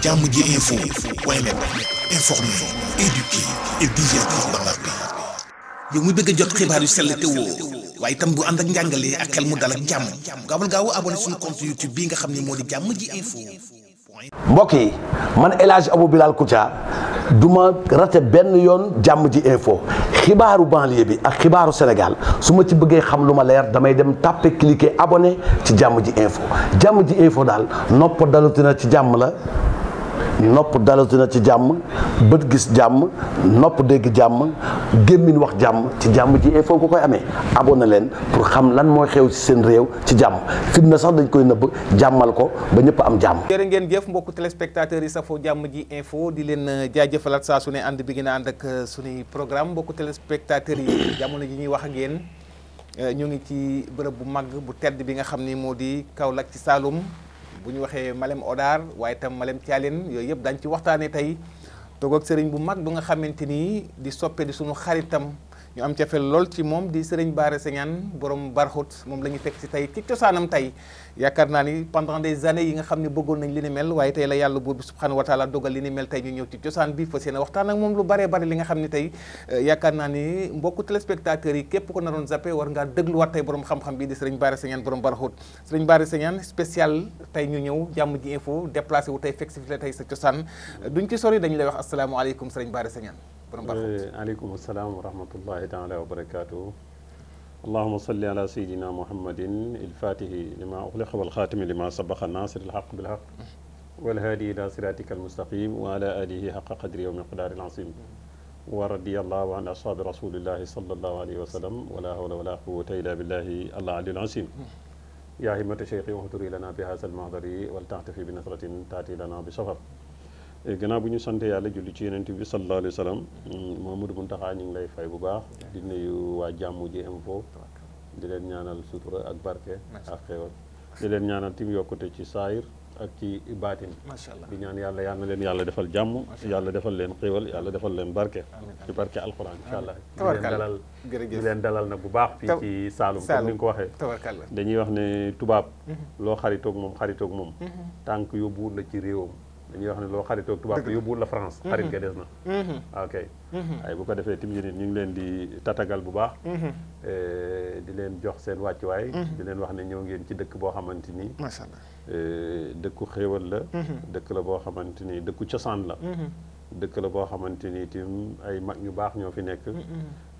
Jammji info point net informer, éduquer et divertir dans la paix. yow mu bëgg a jot xibaar yu sell te woo waaye itam bu ànd ak njàngalee ak xel mu dal ak jàmm gaawal gaaw abonné suñu compte YouTube bi nga xam ne moo di Jammji info. mbokk yi man El Hadj Abou Bilal Koutia du ma rate benn yoon Jammji info xibaaru banlieue bi ak xibaaru Sénégal su ma ci bëggee xam lu ma leer damay dem tàppe cliquer abonné ci Jammji info daal nopp dalutina ci jàmm la. nopp dalatina ci jàmm bët gis jàmm nopp dégg jàmm gémmiñ wax jàmm ci Jammji info nga koy amee abonné leen pour xam lan mooy xew ci seen réew ci jàmm fitna sax dañ koy nëbb jàmmal ko ba ñëpp am jàmm. jërë ngeen jëf mbokku téléspectateurs yi safoo Jammji info di leen jaajëfalaat saa su ne ànd bi ngeen ànd ak suñuy programme mbokku téléspectateurs yi jamono ji ñuy wax ak yéen ñu ngi ci bërëb bu mag bu tedd bi nga xam ni moo di Kaolack ci Saloum. bu ñu waxee Malem Hodar waaye itam Malem Thialène yooyu yëpp dañ ci waxtaanee tey toog ak sëriñ bu mag bu nga xamante ni di soppe di suñu xaritam ñu am cafel lool ci moom di sëriñ Bara Segnane borom Barxut moom la ñu fekk si tey ci cosaanam tey yaakaar naa ni pendant des années yi nga xam ne bëggoon nañ li ni mel waaye tey la yàlla buur bi subhanahu wa taala dogal li ni mel tey ñu ñëw ci cosaan bi fas yéene waxtaan ak moom lu baree bari li nga xam ne tey yaakaar naa ni mbokku téléspectateurs yi képp ko naroon zappé war ngaa dégluwaat tey borom xam-xam bi di sëriñ Bara Segnane borom Barxut sëriñ Bara Segnane spécial tey ñu ñëw Jammji info déplacé wu tey fekk si fi la tey sa cosaan duñ ci sori dañu lay wax asalaamaaleykum sëriñ Bara Segnane aleykum salaam wa rahmatullahi taala wa barakatuh allahuma salli ala sayidina muhammadin ilfatihi lima uxliqa walxaatimi lima sabaqa nasir ilxaq bilxaq walhaadi ila siratika almustaqim wa ala alihi xaqa qadri wa miqdaari alazim wa radiyallahu an ashaabi rasulillahi sallallahu alayhi wa sallam wala hawla wala quwata illa billahi allah aliyul azim yaa himmata cheikhi waxturi lana bi haza almahdari wal taxtafi bi nasratin taati lana bi safar gannaaw bu ñu sant yàlla julli ci yonent bi sallallahu alayhi wa sallam Mamadou Muntaxa ñu ngi lay fay bu baax di nuyu waa Jammji info di leen ñaanal sutura ak barke ak xéewal di leen ñaanal tim yokkute ci saayir ak ci baatin macha allah di ñaan yàlla yal na leen yàlla defal jàmm yàlla defal leen xéewal yàlla defal leen barke ci barke alquran incha allah di leen dalal nag bu baax fii ci Saloum comme ni nga ko waxee dañuy wax ne tubaab loo xaritoog moom tànk yóbbuwul la ci réewam dañuy wax ne loo xaritoog tubaab bi yóbbuwul la France xarit ga des na ok ay bu ko defee tim ñu ngi leen di tatagal bu baax di leen jox seen wàccuwaay di leen wax ne ñëw ngeen ci dëkk boo xamante ni macha allah dëkku xéewal la dëkk la boo xamante ni dëkku cosaan la dëkk la boo xamante ni tim ay mag ñu baax ñoo fi nekk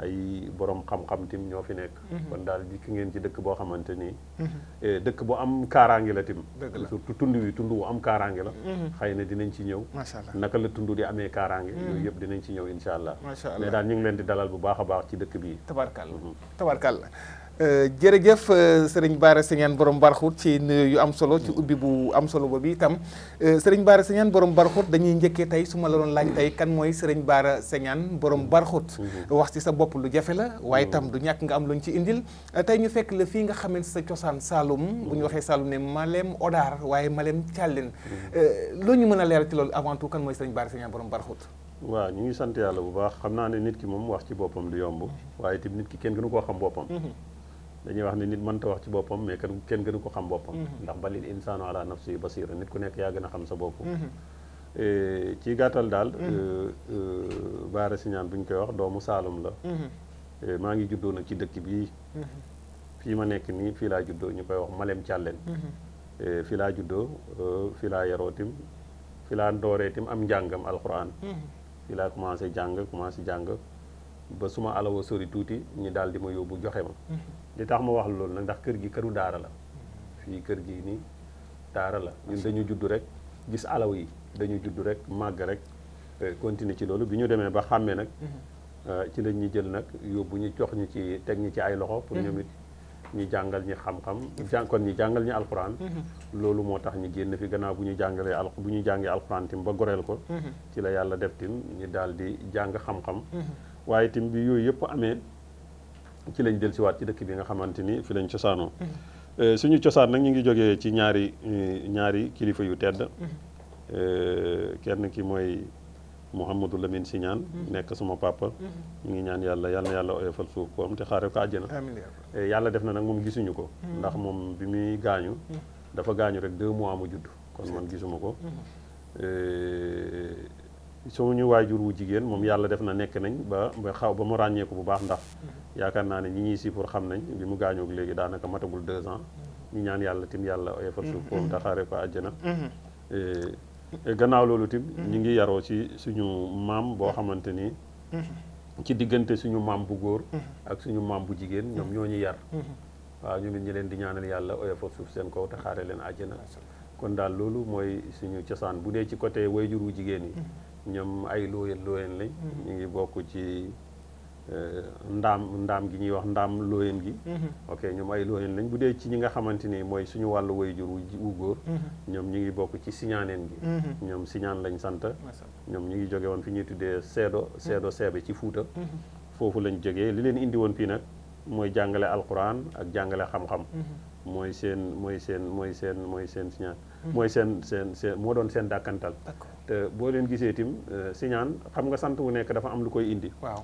ay borom xam-xam tim ñoo fi nekk kon daal dikk ngeen ci dëkk boo xamante ni dëkk bu am kaaraange la tim surtout tund wu am kaaraange la xëy na dinañ ci ñëw naka la tund di amee kaaraange yooyu yëpp dinañ ci ñëw insha allah mais daal ñu ngi leen di dalal bu baax a baax ci dëkk bii tabarkalla jërëjëf sëriñ Bara Segnane borom Barxut ci nuyu yu am solo ci ubbi bu am solo boobu itam sëriñ Bara Segnane borom Barxut dañuy njëkkee tey su ma la doon laaj tey kan mooy sëriñ Bara Segnane borom Barxut wax ci sa bopp lu jafe la waaye itam du ñàkk nga am luñ ci indil tey ñu fekk la fii nga xamante sa cosaan Saloum bu ñu waxee Saloum ne Malem Hodar waaye Malem Thialène loo ñu mën a leeral ci loolu avant tout kan mooy sëriñ Bara Segnane borom Barxut waaw ñu ngi sant yàlla bu baax xam naa ne nit ki moom wax ci boppam du yomb waaye itam nit ki kenn gënu koo xam boppam dañuy wax ne nit mënta wax ci boppam mais kenn gënu ko xam boppam ndax balil insaanu ala nafsi basira nit ku nekk yaa gën a xam sa bopp ci gàttal daal Bara Segnane bu ñu koy wax doomu Saloum la maa ngi juddoo nag ci dëkk bii fii ma nekk nii fii laa juddoo ñu koy wax Malem Thialène fii laa juddoo fii laa yaroo tim fii laa dooree tim am njàngam alquran fii laa commencé jàng ba suma alawa sori tuuti ñi daal di ma yóbbu joxe ma li tax ma wax loolu nag ndax kër gi këru daara la fii kër gi nii daara la ñun dañu judd rek gis alaw yi dañu judd rek màgg rek continuer ci loolu bi ñu demee ba xàmmee nag ci lañ ñu jël nag yóbbu ñu jox ñu ci teg ñi ci ay loxo pour ñoom it ñu jàngal ñi xam-xam kon ñi jàngal ñi alxuraan loolu moo tax ñu génn fi gannaaw bu ñu jàngee alxuraan tim ba goreel ko ci la yàlla def tim ñu daal di jàng xam-xam waaye tim bi yooyu yëpp amee ci lañ del siwaat ci dëkk bi nga xamante ni fi lañ cosaanoo suñu cosaan nag ñu ngi jógee ci ñaari kilifa yu tedd kenn ki mooy Mouhamadou Lamine Signane nekk sama papa ñu ngi ñaan yàlla na yàlla oyofal suuf koom te xaare ko àjjana yàlla def na nag moom gisuñu ko ndax moom bi muy gaañu dafa gaañu rek 2 mois mu judd kon man gisuma ko suñu waajur wu jigéen moom yàlla def na nekk nañ ba mu ràññeeku bu baax ndax yaakaar naa ne ñi ñuy si pour xam nañ bi mu gaañoog léegi daanaka matagul 2 ans ñu ñaan yàlla tim yàlla oyofal suuf foofu taxaare ko àjjana. gannaaw loolu tim ñu ngi yaroo ci suñu maam boo xamante ni ci diggante suñu maam bu góor ak suñu maam bu jigéen ñoom ñoo ñu yar. waaw ñu nit ñi leen di ñaanal yàlla oyofal suuf seen kaw taxaare leen àjjana. kon daal loolu mooy suñu cosaan bu dee ci côté wayjur wu jigéen yi ñoom ay looyeen lañ ñu ngi bokk ci ndaam gi ñuy wax ndaam looyeen gi ok ñoom ay looyeen lañ bu dee ci ñi nga xamante ni mooy suñu wàllu wayjur wu góor ñoom ñu ngi bokk ci siñaaneen gi ñoom siñaan lañ sant ñoom ñu ngi jóge woon fi ñuy tuddee seedo seebe ci Fuuta foofu lañ jógee li leen indi woon fii nag mooy jàngale alquran ak jàngale xam-xam mooy seen siñaan mooy seen moo doon seen dàkkantal te boo leen gisee tim siñaan xam nga sant wu nekk dafa am lu koy indi waaw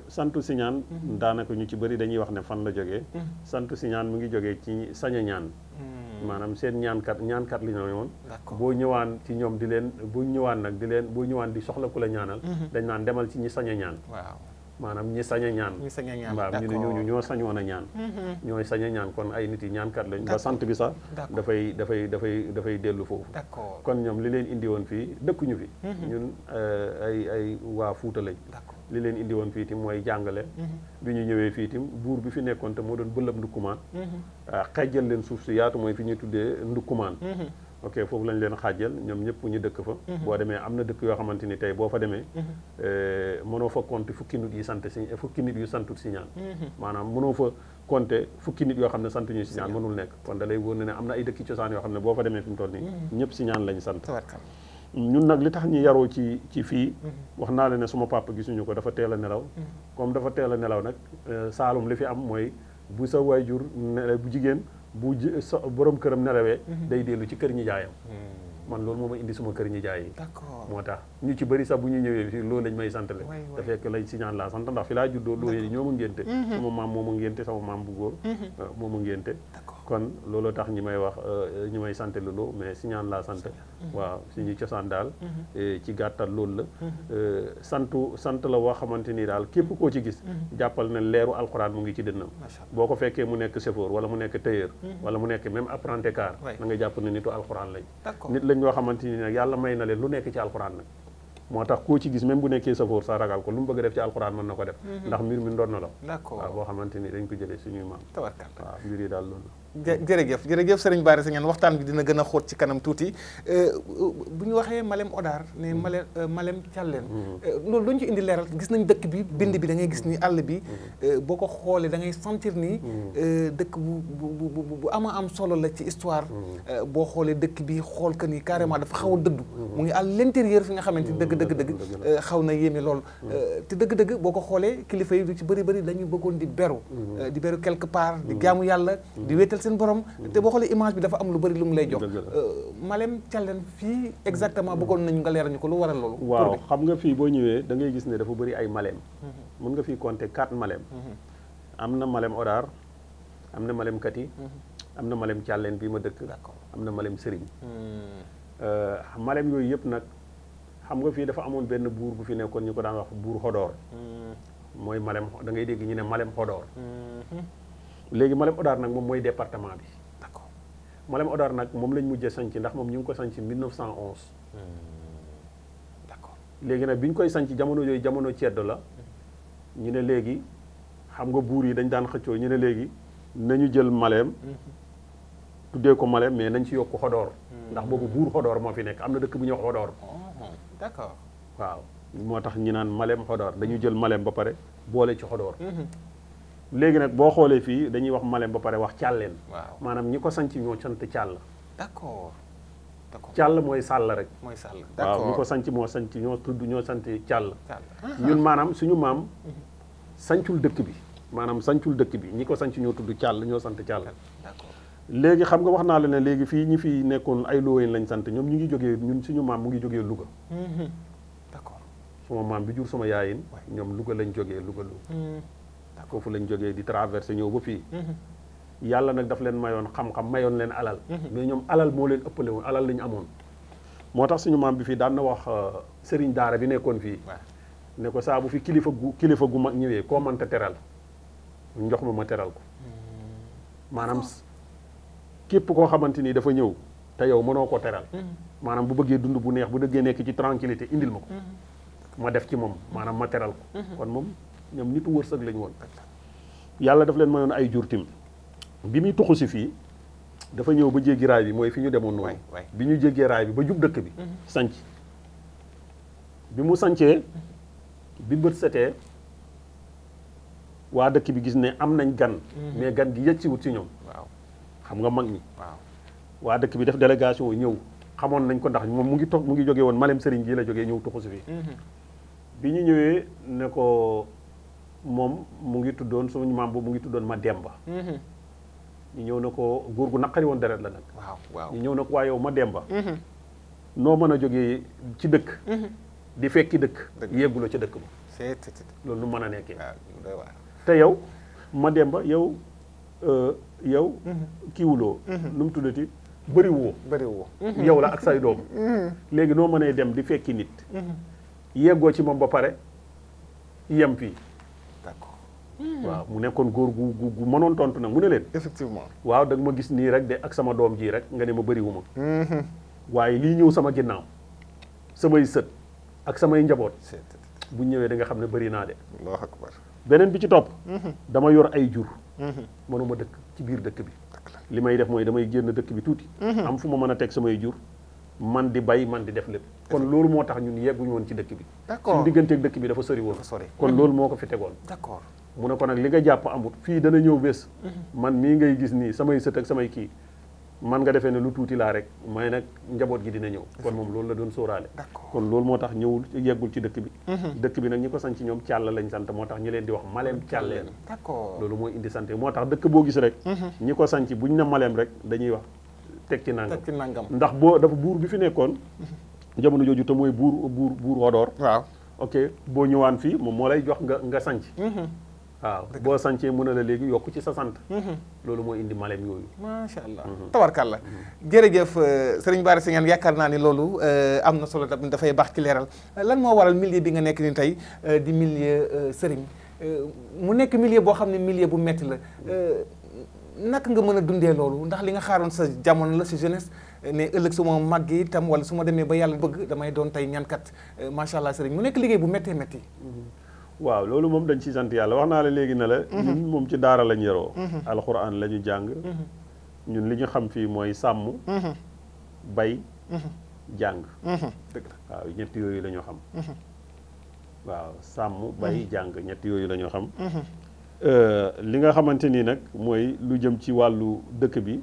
santu siñaan daanaka ñu ci bëri dañuy wax ne fan la jógee santu siñaan mu ngi jógee ci sañ a ñaan maanaam seen ñaankat li ñoo yoon boo ñëwaan ci ñoom boo ñëwaan di soxla ku la ñaanal dañ naan demal ci ñi sañ a ñaan maanaam ñi sañ a ñaan waaw ñu ne ñooñu ñoo sañoon a ñaan ñooy sañ a ñaan kon ay nit yi ñaankat lañ ba sant bi sax dafay dellu foofu kon ñoom li leen indi woon fii dëkkuñu fi ñun ay waa Fuuta lañ li leen indi woon fii tim mooy jàngale bi ñu ñëwee fii tim buur bi fi nekkoon te moo doon bëllëb ndukkumaan xejjal leen suuf si yaatu mooy fi ñuy tuddee ndukkumaan ok foofu lañ leen xaajal ñoom ñëpp ñu dëkk fa boo demee am na dëkk yoo xamante ni tey boo fa demee mënoo fa compter fukki nit yu santut Siñaan maanaam mënoo fa compter fukki nit yoo xam ne sant ñuy Siñaan mënul nekk kon da lay wóor ne am na ay dëkki cosaan yoo xam ne boo fa demee fi mu toll nii ñëpp Siñaan lañ sant ñun nag li tax ñu yaroo ci fii wax naa la ne suma papa gisuñu ko dafa teel a nelaw comme dafa teel a nelaw nag Saalum li fi am mooy bu sa waajur bu jigéen bu borom këram nelawee day dellu ci kër ñi jaayam man loolu moo ma indi suma kër ñi jaay yi moo tax ñu ci bëri sax bu ñu ñëwee fii loolu lañ may santale te fekk lañ Siñaan laa sant ndax fi laa juddoo looyee ñoo ma ngénte sama maam moo ma ngénte sama maam bu góor moo ma ngénte kon loolu tax ñi may wax ñi may sant loolu mais Siñaan laa sant waaw suñu cosaan daal ci gàttal loolu la sant la woo xamante ni daal képp koo ci gis jàppal ne leeru alxuraan mu ngi ci dënnam boo ko fekkee mu nekk chauffeur wala mu nekk tailleur wala mu nekk même apprenti car da nga jàpp ne nitu alxuraan lañ nit lañ ñoo xamante ni nag yàlla may na leen lu nekk ci alxuraan nag moo tax koo ci gis même bu nekkee chauffeur sa ragal ko lu mu bëgg a def ci alxuraan mën na ko def ndax mbir mi ndoon na la waaw boo xamante ni dañ ko jëlee suñuy maam waaw mbir yi daal loolu jërëjëf sëriñ Bara Segnane waxtaan bi dina gën a xóot ci kanam tuuti bu ñu waxee Malem Hodar ne Malem Thialène loolu dañu ci indi leeral gis nañ dëkk bi bind bi da ngay gis ni àll bi boo ko xoolee da ngay sentir ni dëkk bu am solo la ci histoire boo xoolee dëkk bi xool que ni carrément dafa xaw a dëddu mu ngi à l'intérieur fi nga xamante ni dëgg xaw na yéeme lool te dëgg boo ko xoolee kilifa yi du ci bëri dañuy bëggoon di beru quelque part di jaamu yàlla di wéetal seen borom te boo xoolee image bi dafa am lu bëri lu mu lay jox Malem Thialène fii exactement bëggoon nañu nga leeral ñu ko lu waral loolu waaw xam nga fii boo ñëwee da ngay gis ne dafa bëri ay Malem mën nga fii compter 4 Malem am na Malem Hodar am na Malem Kati am na Malem Thialène bii ma dëkk am na Malem Sëriñ Malem yooyu yëpp nag xam nga fii dafa amoon benn buur bu fi nekkoon ñu ko daan wax buur Hodor mooy Malem da ngay dégg ñu ne Malem Hodor léegi Malem Hodar nag moom mooy département bi d'accord Malem Hodar nag moom lañ mujjee sanc ndax moom ñu ngi ko sanc 1911 d'accord léegi nag bi ñu koy sanc jamono yooyu jamono ceddo la ñu ne léegi xam nga buur yi dañ daan xëccoo ñu ne léegi nañu jël Malem tuddee ko Malem mais nañ ci yokk Hodor ndax boobu buur Hodor moo fi nekk am na dëkk bu ñuy wax Hodor d'accord waaw moo tax ñu naan Malem Hodor dañu jël Malem ba pare boole ci Hodor léegi nag boo xoolee fii dañuy wax Malem ba pare wax Thialène maanaam ñi ko sanc ñoo sant Thial d'accord Thial mooy sàll rek mooy sàll waaw ñi ko sanc moo sanc ñoo tudd ñoo sant Thial ñun maanaam suñu maam sancul dëkk bi maanaam sancul dëkk bi ñi ko sanc ñoo tudd Thial ñoo sant Thial léegi xam nga wax naa la ne léegi fii ñi fi nekkoon ay looyeen lañ sant ñoom ñu ngi jógee ñun suñu maam mu ngi jógee Louga d'accord suma maam bi jur sama yaayin ñoom Louga lañ jógee Louga foofu lañ jógee di traversé ñëw ba fii yàlla nag daf leen mayoon xam-xam mayoon leen alal mais ñoom alal moo leen ëppale woon alal lañu amoon moo tax suñu maam bi fii daan na wax sëriñ daara bi nekkoon fii ne ko saa bu fi kilifa gu mag ñëwee koo mënta teral njox ma teral ko maanaam képp koo xamante ni dafa ñëw te yow mënoo ko teral maanaam bu bëggee dund bu neex bu dëggee nekk ci tranquillité indil ma ko ma def ci moom maanaam ma teral ko kon moom ñoom nitu wërsëg lañu woon yàlla daf leen mayoon ay jur tim bi muy tuxu si fii dafa ñëw ba jéggi raay bi mooy fi ñu demoon noonu bi ñu jéggee raay bi ba jub dëkk bi sanc bi mu sancee bi bët setee waa dëkk bi gis ne am nañ gan mais gan gi yëg si wut si ñoom xam nga mag ñi waa dëkk bi def délégation ñëw xamoon nañ ko ndax moom mu ngi jógee woon Malem Serigne gii la jógee ñëw tuxu si fii bi ñu ñëwee ne ko moom mu ngi tuddoon suñu maam boobu mu ngi tuddoon Mademba ñu ñëw na ko góor gu naqari woon deret la nag ñu ñëw na ko waa yow Mademba noo mën a jógee ci dëkk di fekki dëkk yegguloo ca dëkk ba loolu nu mën a nekkee te yow Mademba yow kiiwuloo nu mu tuddati bëriwoo yow la ak say doom léegi noo mënee dem di fekki nit yeggoo ci moom ba pare yem fii waaw mu nekkoon góor gu mënoon tontu nag mu ne leen effectivement waaw da nga ma gis nii rek de ak sama doom ji rek nga ne ma bëriwuma waaye lii ñëw sama ginnaaw samay sët ak samay njaboot bu ñëwee da nga xam ne bëri naa de Allahu akbar beneen bi ci topp dama yor ay jur mënuma dëkk ci biir dëkk bi li may def mooy damay génn dëkk bi tuuti am fu ma mën a teg samay jur man di bay man di def lépp kon loolu moo tax ñun yegguñu woon ci dëkk bi d'accord suñu digganteeg dëkk bi dafa sori woon kon loolu moo ko fi tegoon d'accord mu ne ko nag li nga jàpp amut fii dana ñëw bés man mii ngay gis nii samay sët ak samay kii man nga defee ne lu tuuti laa rek may nag njaboot gi dina ñëw kon moom loolu la doon sóoraale kon loolu moo tax ñëwul yeggul ci dëkk bi dëkk bi nag ñi ko sant ñoom càll lañ sant moo tax ñi leen di wax maleem càlleen d'accord loolu mooy indi sant moo tax dëkk boo gis rek ñi ko sanc buñ ne maleem rek dañuy wax teg ci nangam ndax dafa buur bi fi nekkoon jamono jooju te mooy buur Hodor waaw ok boo ñëwaan fii moom moo lay jox nga sanc waaw boo sancee mën a la léegi yokk ci sa sant loolu moo indi maleem yooyu macha allah tabarkalla jërëjëf sëriñ Bara Senghane yaakaar naa ni loolu am na solo tamit dafay baax ci leeral lan moo waral milieu bi nga nekk ni tey di milieu sëriñ mu nekk milieu boo xam ne milieu bu metti la naka nga mën a dundee loolu ndax li nga xaaroon sa jamono la si jeunesse ne ëllëg su ma màggee itam wala su ma demee ba yàlla bëgg damay doon tey ñaankat macha allah sëriñ mu nekk liggéey bu méttee métti waaw loolu moom dañ ci sant yàlla wax naa la léegi ne la ñun moom ci daara lañ yaroo alxuraan la ñu jàng ñun li ñu xam fii mooy sàmm bay jàng dëgg la waaw ñett yooyu la ñu xam waaw sàmm bay jàng ñett yooyu la ñu xam li nga xamante ni nag mooy lu jëm ci wàllu dëkk bi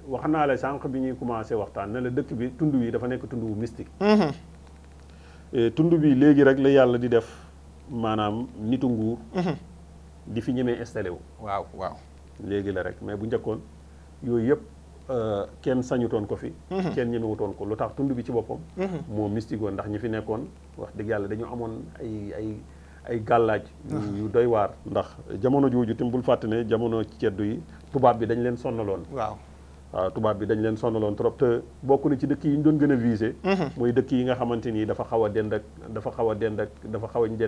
wax naa la sànq bi ñuy commencé waxtaan ne la dëkk bi tund wi dafa nekk tund wu mystique tund bi léegi rek la yàlla di def maanaam nitu nguur di fi ñemee installé wu waaw léegi la rek mais bu njëkkoon yooyu yëpp kenn sañutoon ko fi kenn ñemewutoon ko lu tax tund bi ci boppam moo mystique woon ndax ñi fi nekkoon wax dëgg yàlla dañu amoon ay gàllaaj yu doy waar ndax jamono jooju tim bul fàtte ne jamono ceddu yi tubaab bi dañ leen sonnaloon waaw tubaab bi dañ leen sonnaloon trop te bokk na ci dëkk yi ñu doon gën a visé mooy dëkk yi nga xamante ni dafa xaw a dend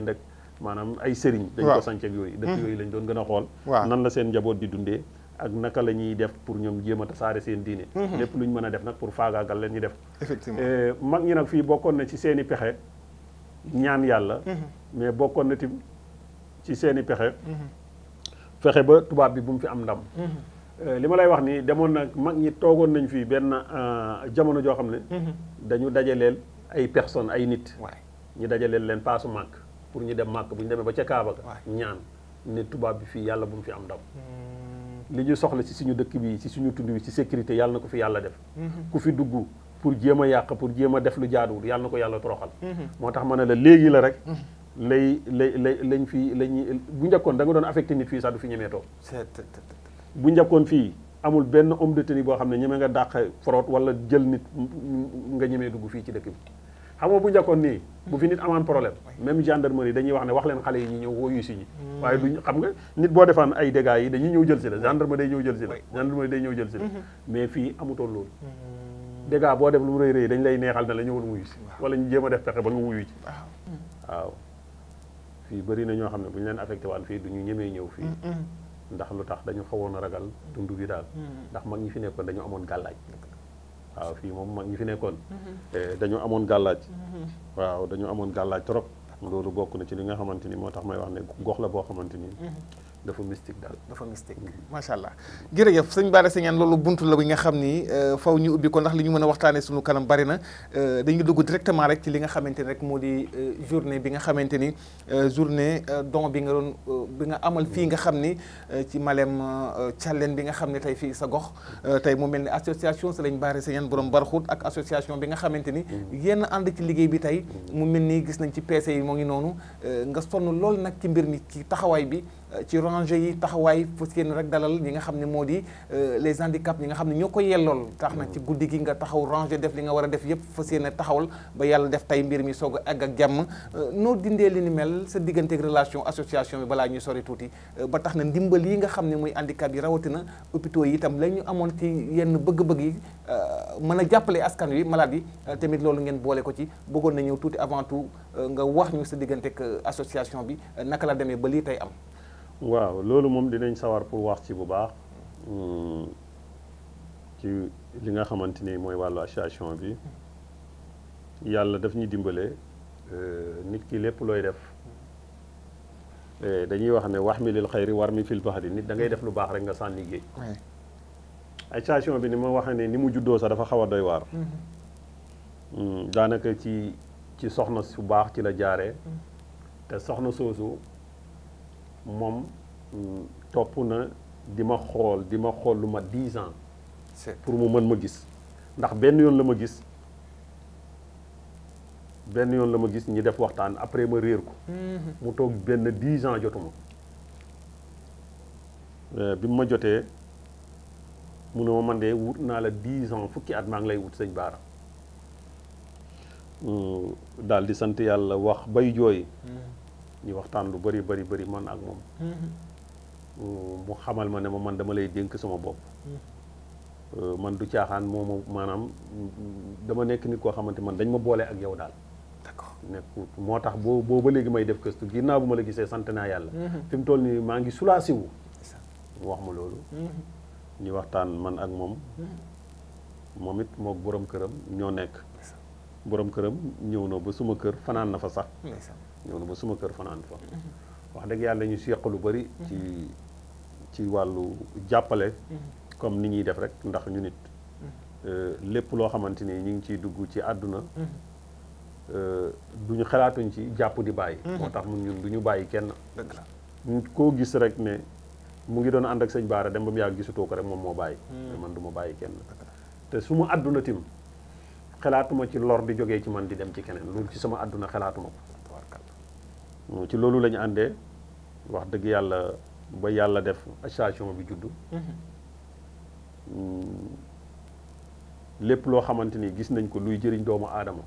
ak maanaam ay sëriñ dañ ko sanc ak yooyu dëkk yooyu lañ doon gën a xool nan la seen njaboot di dundee ak naka la ñuy def pour ñoom jéem a tasaare seen diine lépp lu ñu mën a def nag pour faagaagal leen ñu def effectivement mag ñi nag fii bokkoon na ci seen i pexe ñaan yàlla mais bokkoon na tim ci seen i pexe fexe ba tubaab bi bu mu fi am ndam li ma lay wax ni demoon nag mag ñi toogoon nañ fii benn jamono joo xam ne dañu dajaleel ay personnes ay nit ñu dajaleel leen paasu màkk pour ñu dem màkk bu ñu demee ba ca Kaaba ga ñaan ne tubaab bi fii yàlla bu mu fi am ndam li ñu soxla ci suñu dëkk bi ci suñu tund bi ci sécurité yàlla na ko fi yàlla def ku fi dugg pour jéem a yàq pour jéem a def lu jaaduwul yàlla na ko yàlla toroxal moo tax ma ne la léegi la rek lañ fii lañuy bu njëkkoon da nga doon affecté nit fii sax du fi ñemee toog bu njëkkoon fii amul benn homme de tenue boo xam ne ñeme nga dàq fraude wala jël nit nga ñemee dugg fii ci dëkk bi xam nga bu njëkkoon nii bu fi nit amaan problème même gendarmerie dañuy wax ne wax leen xale yi ñu ñëw wooyu si ñi waaye duñ xam nga nit boo defaan ay dégâts yi dañuy ñëw jël si la gendarmerie day ñëw jël si la mais fii amutoon loolu dégâts boo def lu rëy rëy dañ lay neexal ne la ñëwul wuyu si wala ñu jéem a def pexe ba nga wuyu ci waaw fii bëri na ñoo xam ne bu ñu leen affecté waan fii du ñu ñemee ñëw fii ndax lu tax dañu xawoon a ragal dund bi daal ndax mag ñi fi nekkoon dañu amoon gàllaaj waaw fii moom mag ñi fi nekkoon dañu amoon gàllaaj waaw dañu amoon gàllaaj trop loolu bokk na ci li nga xamante ni moo tax may wax ne gox la boo xamante ni dafa mystique daal dafa mystique macha allah jërëjëf sëñ Bara Segnane loolu buntu la bi nga xam ni faw ñu ubbi ko ndax li ñu mën a waxtaanee suñu kanam bari na dañuy dugg directement rek ci li nga xamante ni rek moo di journée bi nga xamante ni journée don bi nga doon bi nga amal fii nga xam ni ci Malem Thialène bi nga xam ne tey fii sa gox tey mu mel ni association Sëriñ Bara Segnane borom Barxut ak association bi nga xamante ni yéen ànd ci liggéey bi tey mu mel ni gis nañ ci PC yi moo ngi noonu nga sonn lool nag ci mbir mi ci taxawaay bi ci ranger yi taxawaay fas yéene rek dalal ñi nga xam ne moo di les handicaps ñi nga xam ne ñoo ko yellool tax na ci guddi gi nga taxaw ranger def li nga war a def yëpp fas yéene taxawal ba yàlla def tey mbir mi soog a àgg ak jàmm noo dindee li ni mel sa digganteeg relation association bi balaa ñuy sori tuuti ba tax na ndimbal yi nga xam ne muy handicap yi rawatina hôpitaux yi itam la ñu amoon ci yenn bëgg-bëgg yi mën a jàppale askan wi malade yi tamit loolu ngeen boole ko ci bëggoon na ñëw tuuti avant tout nga wax ñu sa digganteeg association bi naka la demee ba lii tey am. waaw loolu moom dinañ sawar pour wax ci bu baax ci li nga xamante ni mooy wàllu association bi yàlla daf ñu dimbale nit ki lépp looy def dañuy wax ne wax mi lil xayri war mi fil baxri nit da ngay def lu baax rek nga sànni géej association bi ni ma waxee ne ni mu juddoo sax dafa xaw a doy waar daanaka ci soxna su baax ci la jaaree te soxna soosu moom topp na di ma xool lu ma 10 ans pour mu mën ma gis ndax benn yoon la ma gis ñi def waxtaan après ma réer ko mu toog benn 10 ans jotuma bi mu ma jotee mu ne ma man de wut naa la 10 ans fukki at maa ngi lay wut sëñ Bara daal di sant yàlla wax bay jooy ñu waxtaan lu bari man ak moom mu xamal ma ne ma man dama lay dénk sama bopp man du caaxaan moomu maanaam dama nekk nit koo xamante man dañ ma boole ak yow daal d'accord nekk moo tax boo ba léegi may def gëstu ginnaaw bu ma la gisee sant naa yàlla fi mu toll nii maa ngi sulaasi wu mu wax ma loolu ñu waxtaan man ak moom moom it mook borom këram ñoo nekk borom këram ñëw na ba suma kër fanaan na fa sax ñëw na ba suma kër fanaan fa wax dëgg yàlla ñu seq lu bari ci wàllu jàppale comme ni ñuy def rek ndax ñu nit lépp loo xamante ni ñu ngi ciy dugg ci àdduna duñu xalaatuñ ci jàpp di bàyyi moo tax ñun du ñu bàyyi kenn koo gis rek ne mu ngi doon ànd ak sëñ Bara dem ba mu yàgg gisutoo ko rek moom moo bàyyi te man du ma bàyyi kenn te su ma àdduna tim xalaatuma ci lor di jógee ci man di dem ci keneen loolu ci sama àdduna xalaatuma ko ci loolu la ñu àndee wax dëgg yàlla ba yàlla def association bi juddu lépp loo xamante ni gis nañ ko luy jëriñ doomu aadama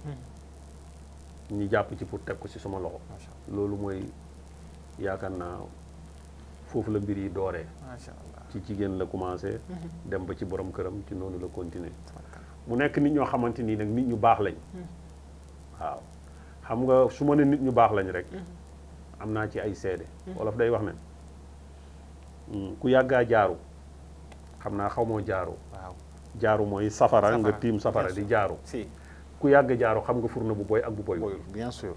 ñu jàpp ci pour teg ko ci sama loxo loolu mooy yaakaar naa foofu la mbir yi dooree ci jigéen la commencé dem ba ci borom këram ci noonu la continuer mu nekk nit ñoo xamante nii nag nit ñu baax lañ waaw xam nga su ma ne nit ñu baax lañ rek am naa ci ay seede wolof day wax ne ku yàggaa jaaru xam naa xaw moo jaaru jaaru mooy safara nga tiim safara di jaaru ku yàgg jaaru xam nga furna bu boy ak bu boyul bien sûr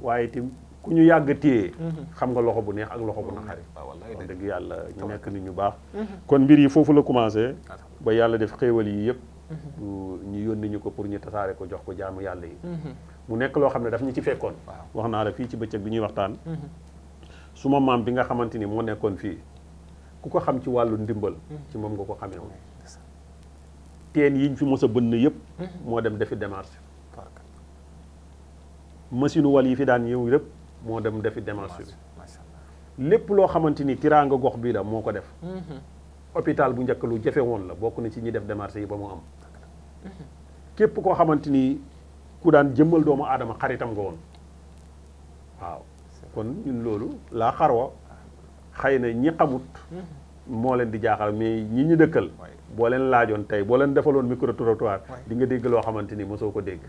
waaye tim ku ñu yàgg téye xam nga loxo bu neex ak loxo bu naqari wax dëgg yàlla ñu nekk nit ñu baax kon mbir yi foofu la commencé ba yàlla def xéewal yi yëpp ñu yónni ñu ko pour ñu tasaare ko jox ko jaamu yàlla yi mu nekk loo xam ne daf ñu ci fekkoon wax naa la fii ci bëccëg bi ñuy waxtaan suma maam bi nga xamante ni moo nekkoon fii ku ko xam ci wàllu ndimbal ci moom nga ko xamee woon teen yiñ fi mos a bënn yëpp moo dem defi démarche machine wal yi fi daan ñëw yëpp moo dem defi démarche bi lépp loo xamante ni tiraanga gox bii la moo ko def hôpital bu njëkk lu jafe woon la bokk na ci ñi def démarche yi ba mu am képp koo xamante ni ku daan jëmmal doomu aadama xaritam nga woon waaw kon ñun loolu laa xarwa xëy na ñi xamut moo leen di jaaxal mais ñi ñu dëkkal boo leen laajoon tey boo leen defaloon micro trottoir di nga dégg loo xamante ni mosoo ko dégg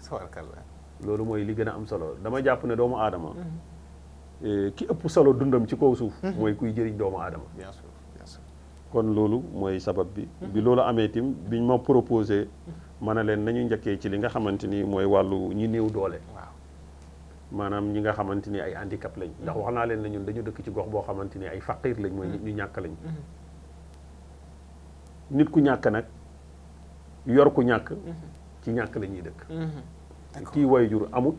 loolu mooy li gën a am solo dama jàpp ne doomu aadama ki ëpp solo dundam ci kaw suuf mooy kuy jëriñ doomu aadama bien sûr bien sûr kon loolu mooy sabab bi loolu amee tim biñ ma proposé ma ne leen nañu njëkkee ci li nga xamante ni mooy wàllu ñi néew doole maanaam ñi nga xamante ni ay handicap lañ ndax wax naa leen ne ñun dañu dëkk ci gox boo xamante ni ay faqiir lañ mooy nit ñu ñàkk lañ nit ku ñàkk nag yor ku ñàkk ci ñàkk la ñuy dëkk kii waajur amut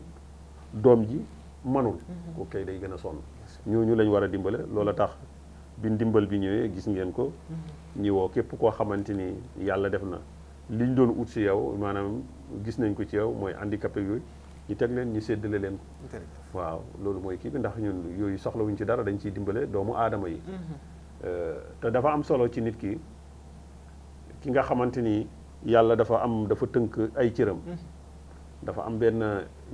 doom ji manul ko kay day gën a sonn ñooñu lañ war a dimbale loola tax bi ndimbal bi ñëwee gis ngeen ko ñi woo képp koo xamante ni yàlla def na liñ doon ut si yow maanaam gis nañ ko ci yow mooy handicapé yooyu ñu teg leen ñu séddale leen ko waaw loolu mooy kii bi ndax ñun yooyu soxlawuñ ci dara dañ ciy dimbale doomu aadama yi te dafa am solo ci nit ki nga xamante ni yàlla dafa tënk ay cëram dafa am benn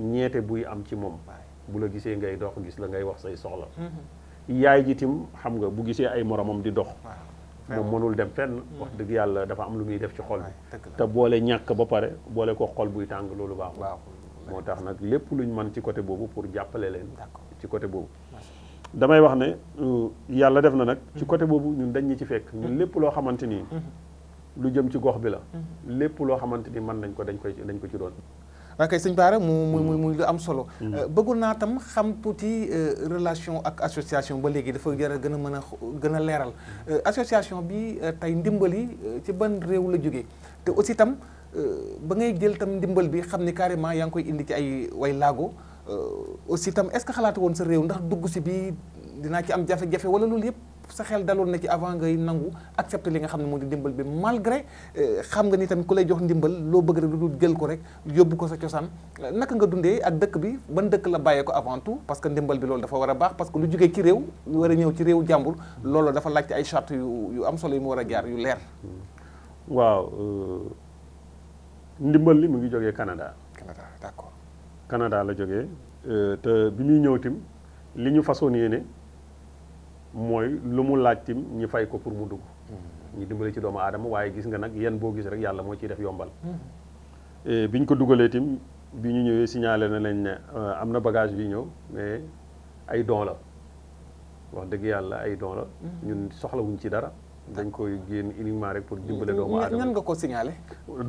ñeete buy am ci moom bu la gisee ngay dox gis la ngay wax say soxla yaay ji tim xam nga bu gisee ay moromam di dox moom mënul dem fenn wax dëgg yàlla dafa am lu muy def ci xol bi te boole ñàkk ba pare boole ko xol buy tàng loolu baaxul moo tax nag lépp luñ mën ci côté boobu pour jàppale leen ci côté boobu damay wax ne yàlla def na nag ci côté boobu ñun dañ ñi ci fekk ñun lépp loo xamante ni lu jëm ci gox bi la lépp loo xamante ni mën nañ ko dañ ko ci doon ok sëñ Bara muy lu am solo bëggoon naa tam xam tuuti relation ak association ba léegi dafa jar a gën a leeral association bi tey ndimbali ci ban réew la jógee te aussi tam ba ngay jël tam ndimbal bi xam ni carrément yaa ngi koy indi ci ay way laago aussi tam est-ce que xalaatu woon sa réew ndax dugg si bi dinaa ci am jafe-jafe wala loolu yëpp sa xel daloon na ci avant ngay nangu accepter li nga xam ne moo di ndimbal bi malgré xam nga ni tamit ku lay jox ndimbal loo bëgg rek lu jël ko rek yóbbu ko sa cosaan naka nga dundee ak dëkk bi ban dëkk la bàyyee ko avant tout parce que ndimbal bi loolu dafa war a baax parce que lu jógee ci réew lu war a ñëw ci réew jàmbur loolu dafa laajte ay charte yu am solo yu mu war a jaar yu leer. waaw ndimbal li mu ngi jógee Canada. D'accord. Canada la jógee te bi muy ñëw tim li ñu façon yéene mooy lu mu laaj tim ñi fay ko pour mu dugg ñu dimbali ci doomu aadama waaye gis nga nag yéen boo gis rek yàlla moo ciy def yombal biñ ko dugalee tim bi ñu ñëwee signalé na lañ ne am na bagage bi ñëw mais ay don la wax dëgg yàlla ay don la ñun soxlawuñ ci dara dañ koy génn uniquement rek pour dimbale doomu aadama. ñan nga ko signalé.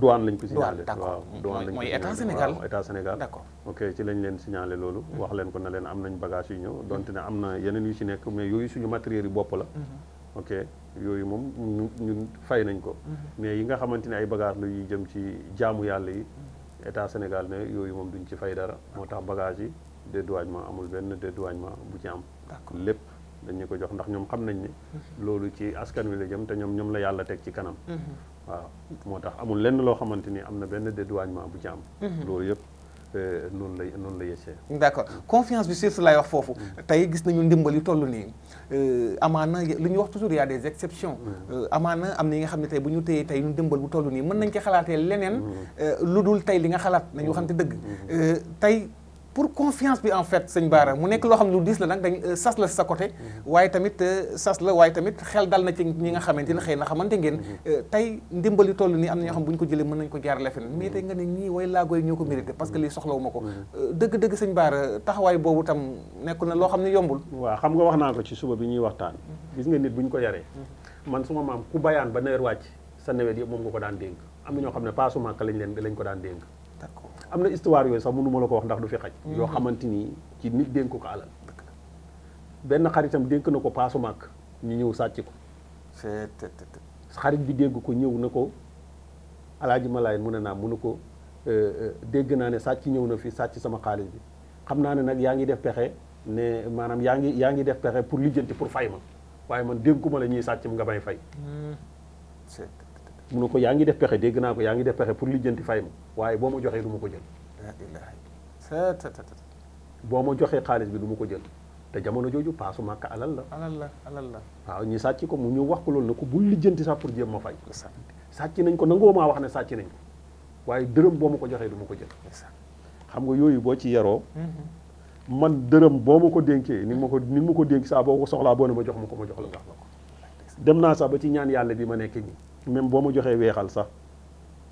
douane lañ ko signalé. d'accord douane lañ ko mooy état Sénégal waaw état Sénégal. d'accord ok ci lañ leen signalé loolu. wax leen ko na leen am nañ bagage yu ñëw donte ne am na yeneen yu ci nekk mais yooyu suñu matériel yi bopp la. ok yooyu moom ñun fay nañ ko. mais yi nga xamante ne ay bagage la yuy jëm ci jaamu yàlla yi état Sénégal ne yooyu moom duñ ci fay dara moo tax bagage yi dédouanement amul benn dédouanement bu ci am. lépp. dañu ko jox ndax ñoom xam nañ ne loolu ci askan wi la jëm te ñoom la yàlla teg ci kanam waaw moo tax amul lenn loo xamante ni am na benn dédouanement bu ci am loolu yëpp noonu la yësee d'accord confiance bi surtout lay wax foofu tey gis nañu ndimbal yu toll nii amaana li ñuy wax toujours y a des exceptions amaana am na yi nga xam ne tey bu ñu téyee tey ñu ndimbal bu toll nii mën nañ ci xalaatee leneen lu dul tey li nga xalaat nañu waxante dëgg tey pour confiance bi en fait sëñ Bara mu nekk loo xam ne lu diis la nag dañ sas la sa côté waaye tamit sas la waaye tamit xel dal na ci ñi nga xamante ne xëy na xamante ngeen tey ndimbal yu toll nii am na ñoo xam bu ñu ko jëlee mën nañ ko jaarale feneen mais tey nga ne ñii way laagoy ñoo ko mérité parce que lii soxlawu ma ko dëgg-dëgg sëñ Bara taxawaay boobu tam nekk na loo xam ne yombul waaw xam nga wax naa ko ci suba bi ñuy waxtaan gis nga nit bu ñu ko yaree man suma maam ku bayaan ba nawet wàcc sa nawet yëpp moom nga ko daan dénk am na ñoo xam ne paasu màkk lañ ko daan dénk d'accord am na histoire yooyu sax mënu ma la ko wax ndax du fi xaj yoo xamante ni ci nit dénk ko alal benn xaritam dénk na ko paasu màkk ñu ñëw sàcc ko xarit bi dégg ko ñëw na ko alaaji malaay mu ne naa mu ne ko dégg naa ne sàcc ñëw na fi sàcc sama xaalis bi xam naa ne nag yaa ngi def pexe ne maanaam yaa ngi def pexe pour lijjanti pour fay ma waaye man dénkuma la ñuy sàcc nga may fay mu ne ko yaa ngi def pexe dégg naa ko yaa ngi def pexe pour lijjanti fay ma waaye boo ma joxee du ma ko jël boo ma joxee xaalis bi du ma ko jël te jamono jooju paasu màkk alal la waaw ñi sàcc ko mu ñëw wax ko loolu ne ko bul lijjanti sax pour jéem ma fay sàcc nañ ko nangoo maa wax ne sàcc nañ ko waaye dërëm boo ma ko joxee du ma ko jël xam nga yooyu boo ci yaroo man dërëm boo ma ko dénkee ni ma ko dénk saa boo ko soxlaa boo ne ma jox ma ko ma jox la dem naa sax ba ci ñaan yàlla bi ma nekk nii même boo ma joxee weexal sax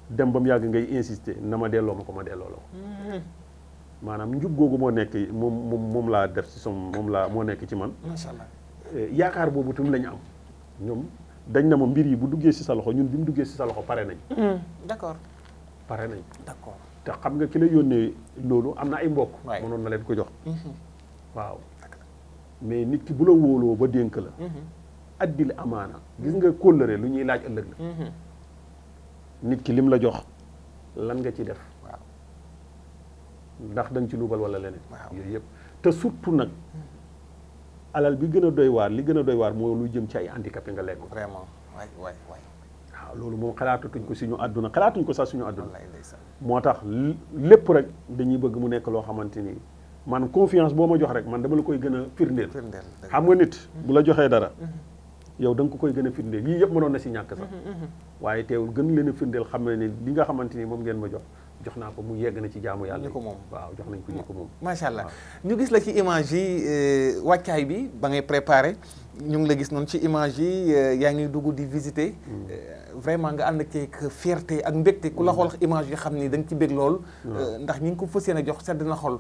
dem ba mu yàgg ngay insister na ma delloo ma ko ma delloo la ko maanaam njub googu moo nekk moom laa def ci moo nekk ci man. macha allah yaakaar boobu tam la ñu am ñoom dañ na ma mbir yi bu duggee ci sa loxo ñun bi mu duggee ci sa loxo pare nañ. d'accord. pare nañ. d'accord te xam nga ki la yónnee loolu am na ay mbokk. mënoon na leen ko jox. waaw mais nit ki bu la wóoloo ba dénk la. addil amaana. gis nga kóllëre lu ñuy laaj ëllëg la. nit ki lim la jox lan nga ci def. waaw ndax da nga ci luubal wala leneen. waaw yooyu yëpp te surtout nag alal bi gën a doy waar li gën a doy waar mooy luy jëm ci ay handicapé nga lekk ko. vraiment waay waaw loolu moom xalaatatuñ ko suñu àdduna xalaatuñ ko sax suñu àdduna. wallaay ndeysaan. moo tax lépp rek dañuy bëgg mu nekk loo xamante ni man confiance boo ma jox rek man dama la koy gën a firndeel. xam nga nit bu la joxee dara. yow da nga ko koy gën a firndeel yii yëpp mënoon na si ñàkk sax. waaye teewul gën leen a firndeel xam ne ni li nga xamante ni moom ngeen ma jox naa ko mu yegg na ci jaamu yàlla. ñu ko moom waaw jox nañ ko ñu ko moom. macha allah ñu gis la ci image yi wàccaay bi ba ngay préparé ñu ngi la gis noonu ci image yi yaa ngi dugg di visiter. vraiment nga ànd ceeg fierté ak mbégte ku la xool image yi xam ni da nga ci bég lool. ndax ñi ngi ko fas yéene jox sedd na xol.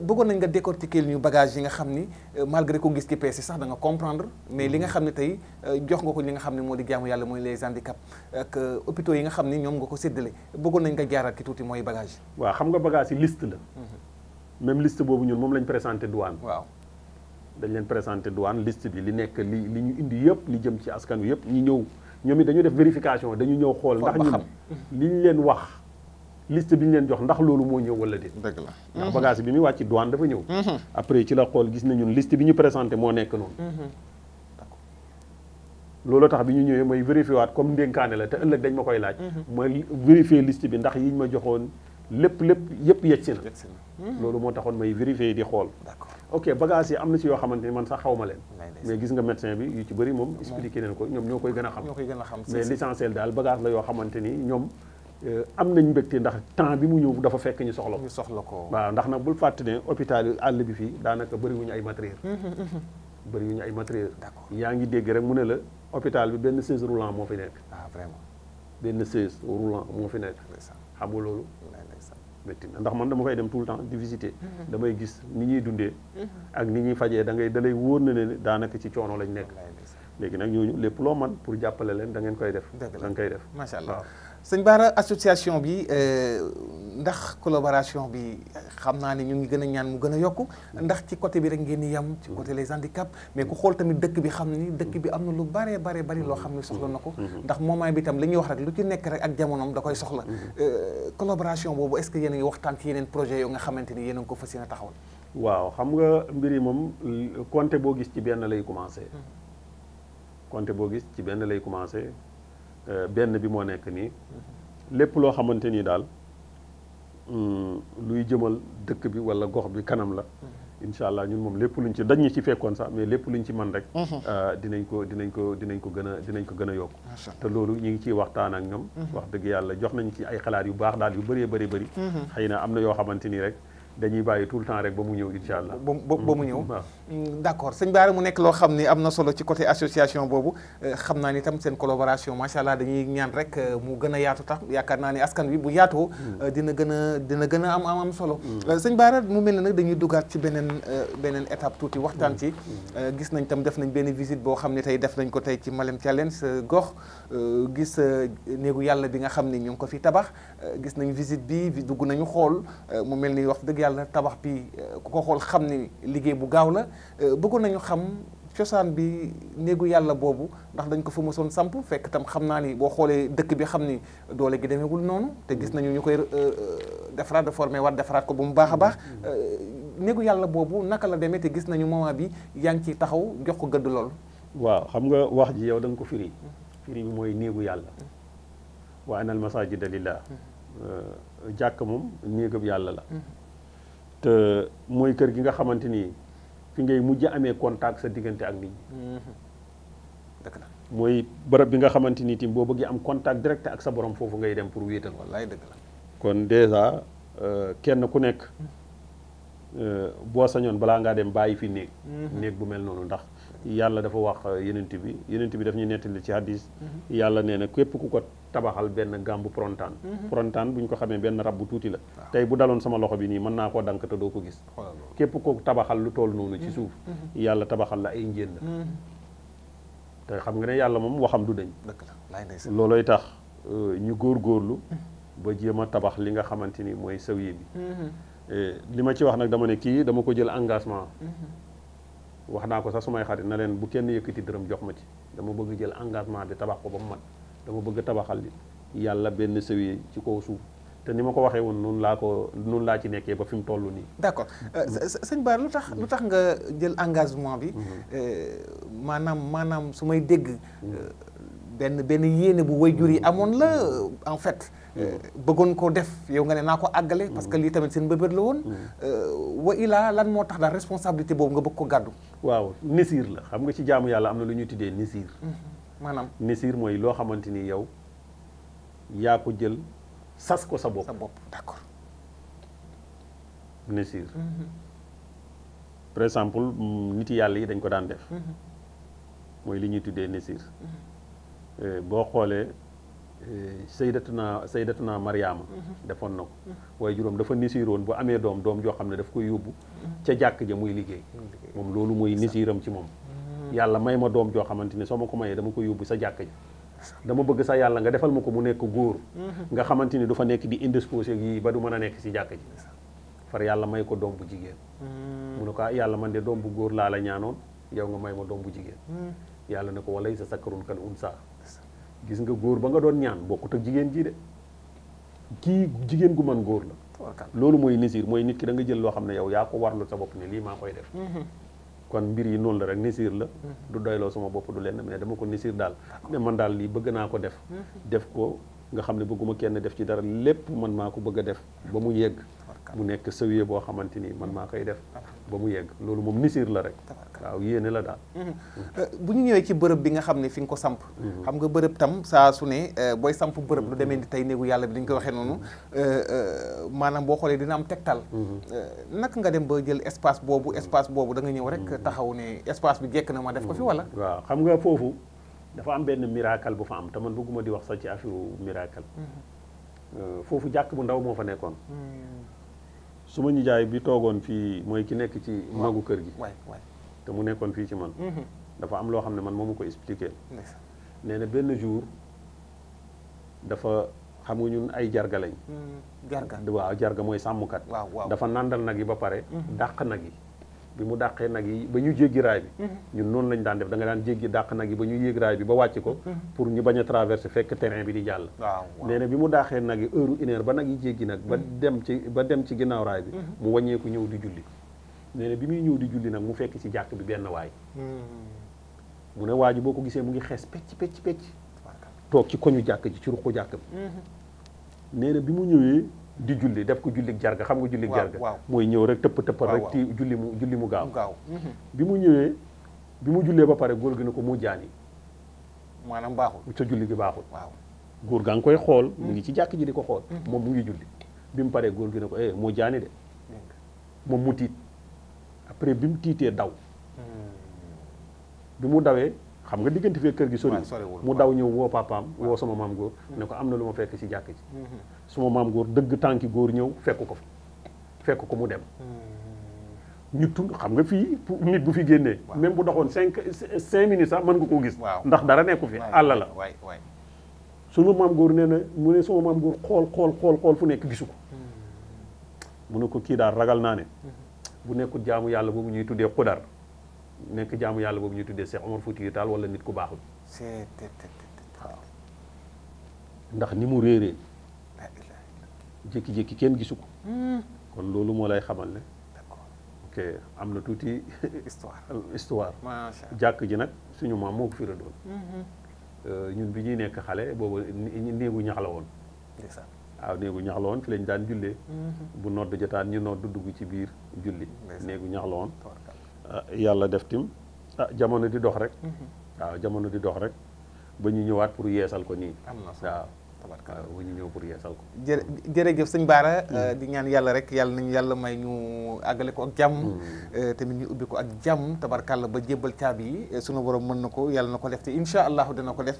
bëggoon nañ nga décortiquer ñu bagage yi nga xam ni malgré ko gis ci PC sax da nga comprendre mais li nga xam ne tey jox nga ko li nga xam ne moo di jaamu yàlla mooy les handicaps ak hôpitaux yi nga xam ni ñoom nga ko séddale bëggoon nañ nga jaaral ki tuuti mooy bagage. waaw xam nga bagage yi liste la. même liste boobu ñun moom lañ présenté douane. waaw dañ leen présenté douane liste bi li nekk li ñu indi yëpp li jëm ci askan wi yëpp ñi ñëw ñoom it dañu def vérification dañu ñëw xool ndax ñun li ñu leen wax liste bi ñu leen jox ndax loolu moo ñëw wala déet. dëgg la ndax bagage bi muy wàcc douane dafa ñëw. après ci la xool gis na ñun liste bi ñu présenté moo nekk noonu. loolu tax bi ñu ñëwee may vérifié waat comme ndénkaane la te ëllëg dañ ma koy laaj. mooy vérifié liste bi ndax yiñ ma joxoon lépp yëpp yegsi na. loolu moo taxoon may vérifié di xool. d'accord ok bagage yi am na ci yoo xamante ni man sax xaw ma leen. mais gis nga médecin bi yu ci bëri moom expliqué nañ ko ñoom ñoo koy gën a xam. mais l'essentiel daal bagage la yoo xamante ni ñoom am nañ mbégte ndax temps bi mu ñëw dafa fekk ñu soxla ko. waaw ndax nag bul fàtte ne hôpital àll bi fii daanaka bëriwuñu ay matériel. bëriwuñu ay matériel. yaa ngi dégg rek mu ne la hôpital bi benn chaise roulant moo fi nekk. vraiment. benn chaise roulant moo fi nekk. xam nga loolu. métti na ndax man dama fay dem tout le temps di visiter. damay gis ni ñuy dundee. ak ni ñuy fajee da lay wóor na ne daanaka ci coono lañ nekk. léegi nag ñooñu lépp loo man pour jàppale leen da ngeen koy def. da nga koy def macha allah sëñ Bara association bi ndax collaboration bi xam naa ne ñu ngi gën a ñaan mu gën a yokku ndax ci côté bi rek ngeen di yam ci côté les handicaps mais ku xool tamit dëkk bi xam ni dëkk bi am na lu bare bari loo xam ne soxla na ko. ndax moment bi tam li ñuy wax rek lu ci nekk rek ak jamonoom da koy soxla. collaboration boobu est-ce que yéen a ngi waxtaan ci yeneen projet yoo nga xamante ni yéen a ngi ko fas yéene taxawal. waaw xam nga mbir yi moom compté boo gis ci benn lay commencé. compté boo gis ci benn lay commencé. benn bi moo nekk nii lépp loo xamante ni daal luy jëmal dëkk bi wala gox bi kanam la incha allah ñun moom lépp luñ ci dañ ñu ci fekkoon sax mais lépp luñ ci man rek dinañ ko gën a yokk te loolu ñu ngi ciy waxtaan ak ñoom wax dëgg yàlla jox nañ ci ay xalaat yu baax daal yu bëree bëri xëy na am na yoo xamante ni rek dañuy bàyyi tout le temps rek ba mu ñëw incha allah. ba mu ñëw d'accord sëñ Bara mu nekk loo xam ni am na solo ci côté association boobu xam naa ni tam seen collaboration macha allah dañuy ñaan rek mu gën a yaatu tax yaakaar naa ni askan wi bu yaatoo dina gën a am solo. sëñ Bara mu mel ne nag dañuy duggaat ci beneen étape tuuti waxtaan ci. gis nañ tam def nañ benn visite boo xam ne tey def nañ ko tey ci Malem Thialène sa gox gis néegu yàlla bi nga xam ni ñu ngi ko fi tabax gis nañ visite bi dugg nañu xool mu mel ni wax dëgg yàlla tabax bi ku ko xool xam ni liggéey bu gaaw la bëggoon nañu xam cosaan bi néegu yàlla boobu ndax dañ ko fa mësoon samp fekk tam xam naa ni boo xoolee dëkk bi xam ni doole gi demeewul noonu te gis nañu ñu koy defaraat réformer war defaraat ko ba mu baax a baax néegu yàlla boobu naka la demee te gis nañu moment bi yaa ngi ciy taxaw jox ko gëdd lool. waaw xam nga wax ji yow da nga ko firi bi mooy néegu yàlla wa anal masajida lillah jàkk moom néegab yàlla la te mooy kër gi nga xamante ni fi ngay mujj amee contact sa diggante ak nit ñi dëgg la mooy bërëb bi nga xamante ni tim boo bëggee am contact direct ak sa borom foofu ngay dem pour wéetal wallaay dëgg la kon déjà kenn ku nekk boo sañoon balaa ngaa dem bàyyi fi néeg bu mel noonu ndax yàlla dafa wax yenent bi daf ñuy nettali ci hadis yàlla nee na képp ku ko tabaxal benn gàmbu prontaan prontaan bu ñu ko xamee benn rab bu tuuti la tey bu daloon sama loxo bi nii mën naa koo dank te doo ko gis képp ko tabaxal lu toll noonu ci suuf yàlla tabaxal la ay njéen la te xam nga ne yàlla moom waxam du dañ looloy tax ñu góorgóorlu ba jéem a tabax li nga xamante ni mooy sawiye bi li ma ci wax nag dama ne kii dama ko jël engagement wax naa ko sax sumay xarit na leen bu kenn yëkkati dërëm jox ma ci dama bëgg jël engagement bi tabax ko ba mu mat dama bëgg tabaxal yàlla benn sawiye ci kaw suuf te ni ma ko waxee woon noonu laa ci nekkee ba fi mu toll nii. d'accord sëñ Bara lu tax nga jël engagement bi maanaam su may dégg benn yéene bu waajur yi amoon la en fait bëggoon ko def yow nga ne naa ko àggale parce que lii tamit seen mbëbët la woon wa ilaa lan moo tax daal responsabilité boobu nga bëgg ko gàddu. waaw nisir la xam nga ci jaamu yàlla am na lu ñuy tuddee nisir. maanaam nisir mooy loo xamante ni yow yaa ko jël sas ko sa bopp. d'accord. nisir. par exemple nit yàlla yi dañ ko daan def. mooy li ñuy tuddee nisir. boo xoolee sayyidatuna Mariama defoon na ko waaye juróom dafa nisiroon bu amee doom joo xam ne daf koy yóbbu ca jàkk ja muy liggéey moom loolu mooy nisiram ci moom yàlla may ma doom joo xamante ne soo ma ko mayee dama koy yóbbu sa jàkk ja dama bëgg sa yàlla nga defal ma ko mu nekk góor nga xamante ni du fa nekk di indisposé yi ba du mën a nekk si jàkk ji far yàlla may ko doom bu jigéen mu ne ko yàlla man de doom bu góor laa la ñaanoon yow nga may ma doom bu jigéen yàlla ne ko walay sa sakarun kal unsa gis nga góor ba nga doon ñaan bokkut ak jigéen jii de kii jigéen gu man góor la loolu mooy nisir mooy nit ki da nga jël loo xam ne yow yaa ko warlu sa bopp ne lii maa koy def kon mbir yi noonu la rek nisir la du doyloo sama bopp du lenn mais dama ko nisir daal ne man daal lii bëgg naa ko def ko nga xam ne bëgguma kenn def ci dara lépp man maa ko bëgg a def ba mu yegg mu nekk sawiye boo xamante ni man maa koy def ba mu yegg loolu moom nisir la rek waaw yéene la daal bu ñu ñëwee ci bërëb bi nga xam ne fi nga ko samp xam nga bërëb tam saa su ne booy samp bërëb lu demee ni tey néegu yàlla bi dañ koy waxee noonu maanaam boo xoolee dina am tegtal naka nga dem ba jël espace boobu da nga ñëw rek taxaw ne espace bi jekk na ma def ko fi wala waaw xam nga foofu dafa am benn miracle bu fa am te man bëgguma di wax sax ci affaire miracle foofu jàkk bu ndaw moo fa nekkoon su ma nijaay bi toogoon fii mooy ki nekk ci magu kër gi te mu nekkoon fii ci man dafa am loo xam ne man moo ma ko expliqué nee na benn jour dafa xam nga ñun ay jarga lañ waaw jarga mooy sàmmkat dafa nàndal nag yi ba pare dàq nag yi bi mu dàqee nag yi ba ñu jéggi raay bi ñun noonu lañ daan def da nga daan jéggi dàq nag yi ba ñu yéeg raay bi ba wàcc ko pour ñu bañ a traverser fekk terrain bi di jàll nee na bi mu dàqee nag yi heure 1 heure ba nag yi jéggi nag ba dem ci ginnaaw raay bi mu wàññeeku ñëw di julli nee na bi muy ñëw di julli nag mu fekk ci jàkk bi benn waay mu ne waa ji boo ko gisee mu ngi xees pecc toog ci koñu jàkk ji ci ruqu jàkk bi nee na bi mu ñëwee di julli def ko jullik jarga xam nga jullik jarga mooy ñëw rek tëppal rek ti julli mu gaaw bi mu ñëwee bi mu jullee ba pare góor gi ne ko mu jaani maanaam baaxul sa julli gi baaxul góor gaa ngi koy xool mu ngi ci jàkk ji di ko xool moom mu ngi julli bi mu paree góor gi ne ko mu jaani de moom mu tiit après bi mu tiitee daw bi mu dawee xam nga diggante fee kër gi soriwul mu daw ñëw woo papaam woo sama maam góor ne ko am na lu ma fekk ci jàkk ji suma maam góor dëgg tànki góor ñëw fekk ko mu dem ñu tund xam nga fii nit bu fi génnee même bu doxoon cinq minutes sax mën nga koo gis ndax dara nekku fi àll la suma maam góor nee na mu ne suma maam góor xool fu nekk gisu ko mu ne ko kii daal ragal naa ne bu nekkul jaamu yàlla boobu ñuy tuddee xudar nekk jaamu yàlla boobu ñuy tuddee Cheikh Omar Foutiyou Tall wala nit ku baaxul waaw ndax ni mu réeree jékki-jékki kenn gisu ko kon loolu moo lay xamal ne ok am na tuuti histoire jàkk ji nag suñu maam moo ko fi rëddoon ñun bi ñuy nekk xale boobu néegu ñax la woon waaw néegu ñax la woon fi lañ daan jullee bu nodd jotaan ñu nodd dugg ci biir julli néegu ñax la woon yàlla def tim jamono di dox rek waaw jamono di dox rek ba ñu ñëwaat pour yeesal ko nii waaw waaw bu ñu ñëw pour yeesal ko. jërëjëf sëñ Bara di ñaan yàlla rek yàlla nañu yàlla may ñu àggale ko ak jàmm tamit ñu ubbi ko ak jàmm tabarkàlla ba jébbal caabi yi sunu borom mën na ko yàlla na ko def te incha allahu dina ko def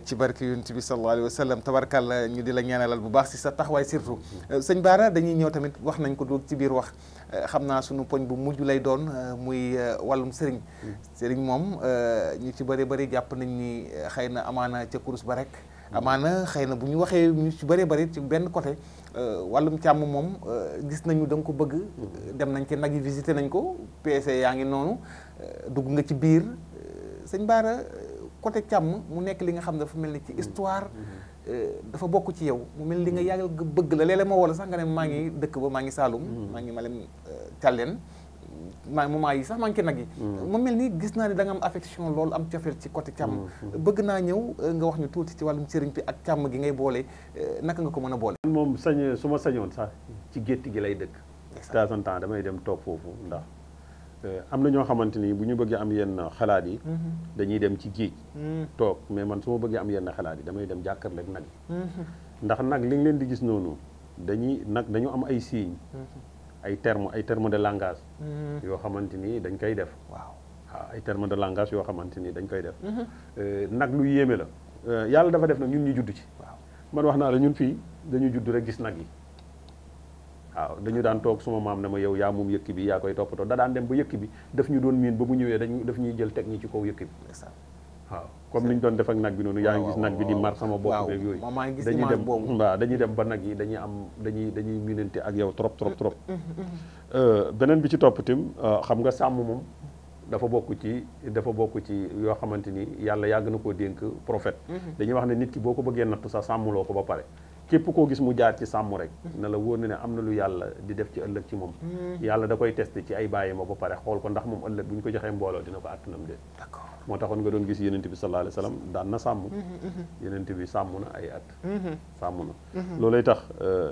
ci barke yonent bi sallallahu alayhi wa sallam tabarkàlla ñu di la ñaanalal bu baax si sa taxawaay surtout sëñ Bara dañuy ñëw tamit wax nañ ko dugg ci biir wax xam naa sunu poñ bu mujj lay doon muy wàllum sëriñ moom ñu ci bëri jàpp nañ ni xëy na amaana ca kurus ba rek amaana xëy na bu ñu waxee ñu ci bëri ci benn côté wàllum càmm moom gis nañu da nga ko bëgg dem nañ ci nag yi visité nañ ko PC yaa ngi noonu dugg nga ci biir sëñ Bara côté càmm mu nekk li nga xam ne dafa mel ni ci histoire dafa bokk ci yow mu mel ni li nga yàgg bëgg la léeg-léeg moo wala sax nga ne maa ngi dëkk ba maa ngi Saalum maa ngi Malem Thialène moment yi sax maa ngi ci nag yi mu mel ni gis naa ne da nga am affection loolu am cofeel ci côté càmm bëgg naa ñëw nga wax ñu tuuti ci wàllum sëriñ bi ak càmm gi ngay boole naka nga ko mën a boole moom su ma sañoon sax ci gétt gi lay dëkk de temps en temps damay dem toog foofu ndax am na ñoo xamante ni bu ñu bëggee am yenn xalaat yi dañuy dem ci géej toog mais man su ma bëggee am yenn xalaat yi damay dem jàkkaarloog nag ndax nag li nga leen di gis noonu dañu am ay signes ay termes de langage yoo xamante ni dañ koy def waaw ay termes de langage yoo xamante ni dañ koy def nag lu yéeme la yàlla dafa def nag ñun ñu judd ci man wax naa la ñun fii dañu judd rek gis nag yi waaw dañu daan toog suma maam ne ma yow yaa moom yëkk bi yaa koy toppatoo da daan dem ba yëkk bi daf ñu doon miin ba mu ñëwee daf ñuy jël teg ñi ci kaw yëkk bi waaw comme ni ñu doon def ak nag bi noonu yaa ngi gis nag bi di mar sama bopp beeg yooyu dañuy dem waaw dañuy dem ba nag yi dañuy miinante ak yow trop beneen bi ci topp tim xam nga sàmm moom dafa bokk ci yoo xamante ni yàlla yàgg na koo dénk prophète dañuy wax ne nit ki boo ko bëggee nattu sax sàmmloo ko ba pare képp koo gis mu jaar ci sàmm rek na la wóor ne am na lu yàlla di def ci ëllëg ci moom yàlla da koy testé ci ay bàyyi ma ba pare xool ko ndax moom ëllëg bu ñu ko joxee mbooloo dina ko àttanam de moo taxoon nga doon gis yenent bi sallallahu alayhi wa sallam daan na sàmm yenent bi sàmm na ay at sàmm na loolay tax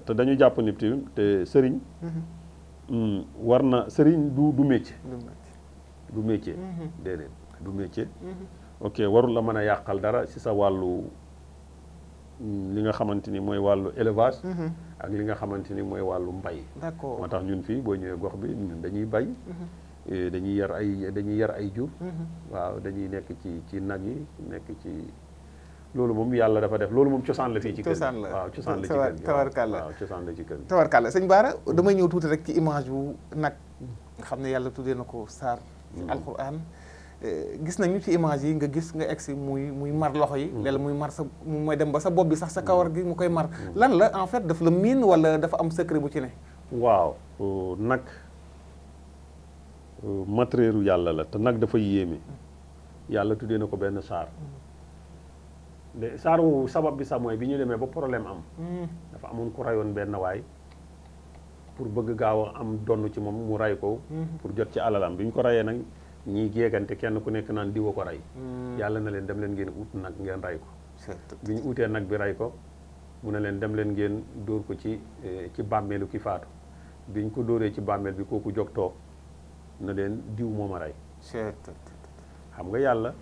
te dañu jàpp ni te sëriñ war na sëriñ du métier du métier déedéet du métier ok warul la mën a yàqal dara ci sa wàllu li nga xamante ni mooy wàllu élevage ak li nga xamante ni mooy wàllu mbay d'accord moo tax ñun fii boo ñëwee gox bi ñun dañuy bay dañuy yar ay jur waaw dañuy nekk ci nag yi nekk ci loolu moom yàlla dafa def loolu moom cosaan la fii ci kër gi waaw cosaan la ci kër gi waaw cosaan la ci kër gi tabarkàlla sëñ Bara damay ñëw tuuti rek ci image yu nag nga xam ne yàlla tuddee na ko saar ci alquran gis nañu ci image yi nga gis nga egsi muy mar loxo yi léeg-léeg muy mar mooy dem ba sa bopp bi sax sa kawar gi mu koy mar lan la en fait daf la miin wala dafa am secret bu ci ne waaw nag matérielu yàlla la te nag dafa yéeme yàlla tuddee na ko benn saar de saar wu sabab bi sax mooy bi ñu demee ba problème am dafa amoon ku rayoon benn waay pour bëgg gaaw a am donn ci moom mu ray ko pour jot ci alalam bi ñu ko rayee nag ñii géegante kenn ku nekk naan diwa ko rey yàlla na leen dem leen ngeen ut nag ngeen ray ko bi ñu utee nag bi ray ko mu ne leen dem leen ngeen dóor ko ci bàmmeelu ki faatu bi ñu ko dóoree ci bàmmeel bi kooku jóg toog na leen diw moom a rey xam nga yàlla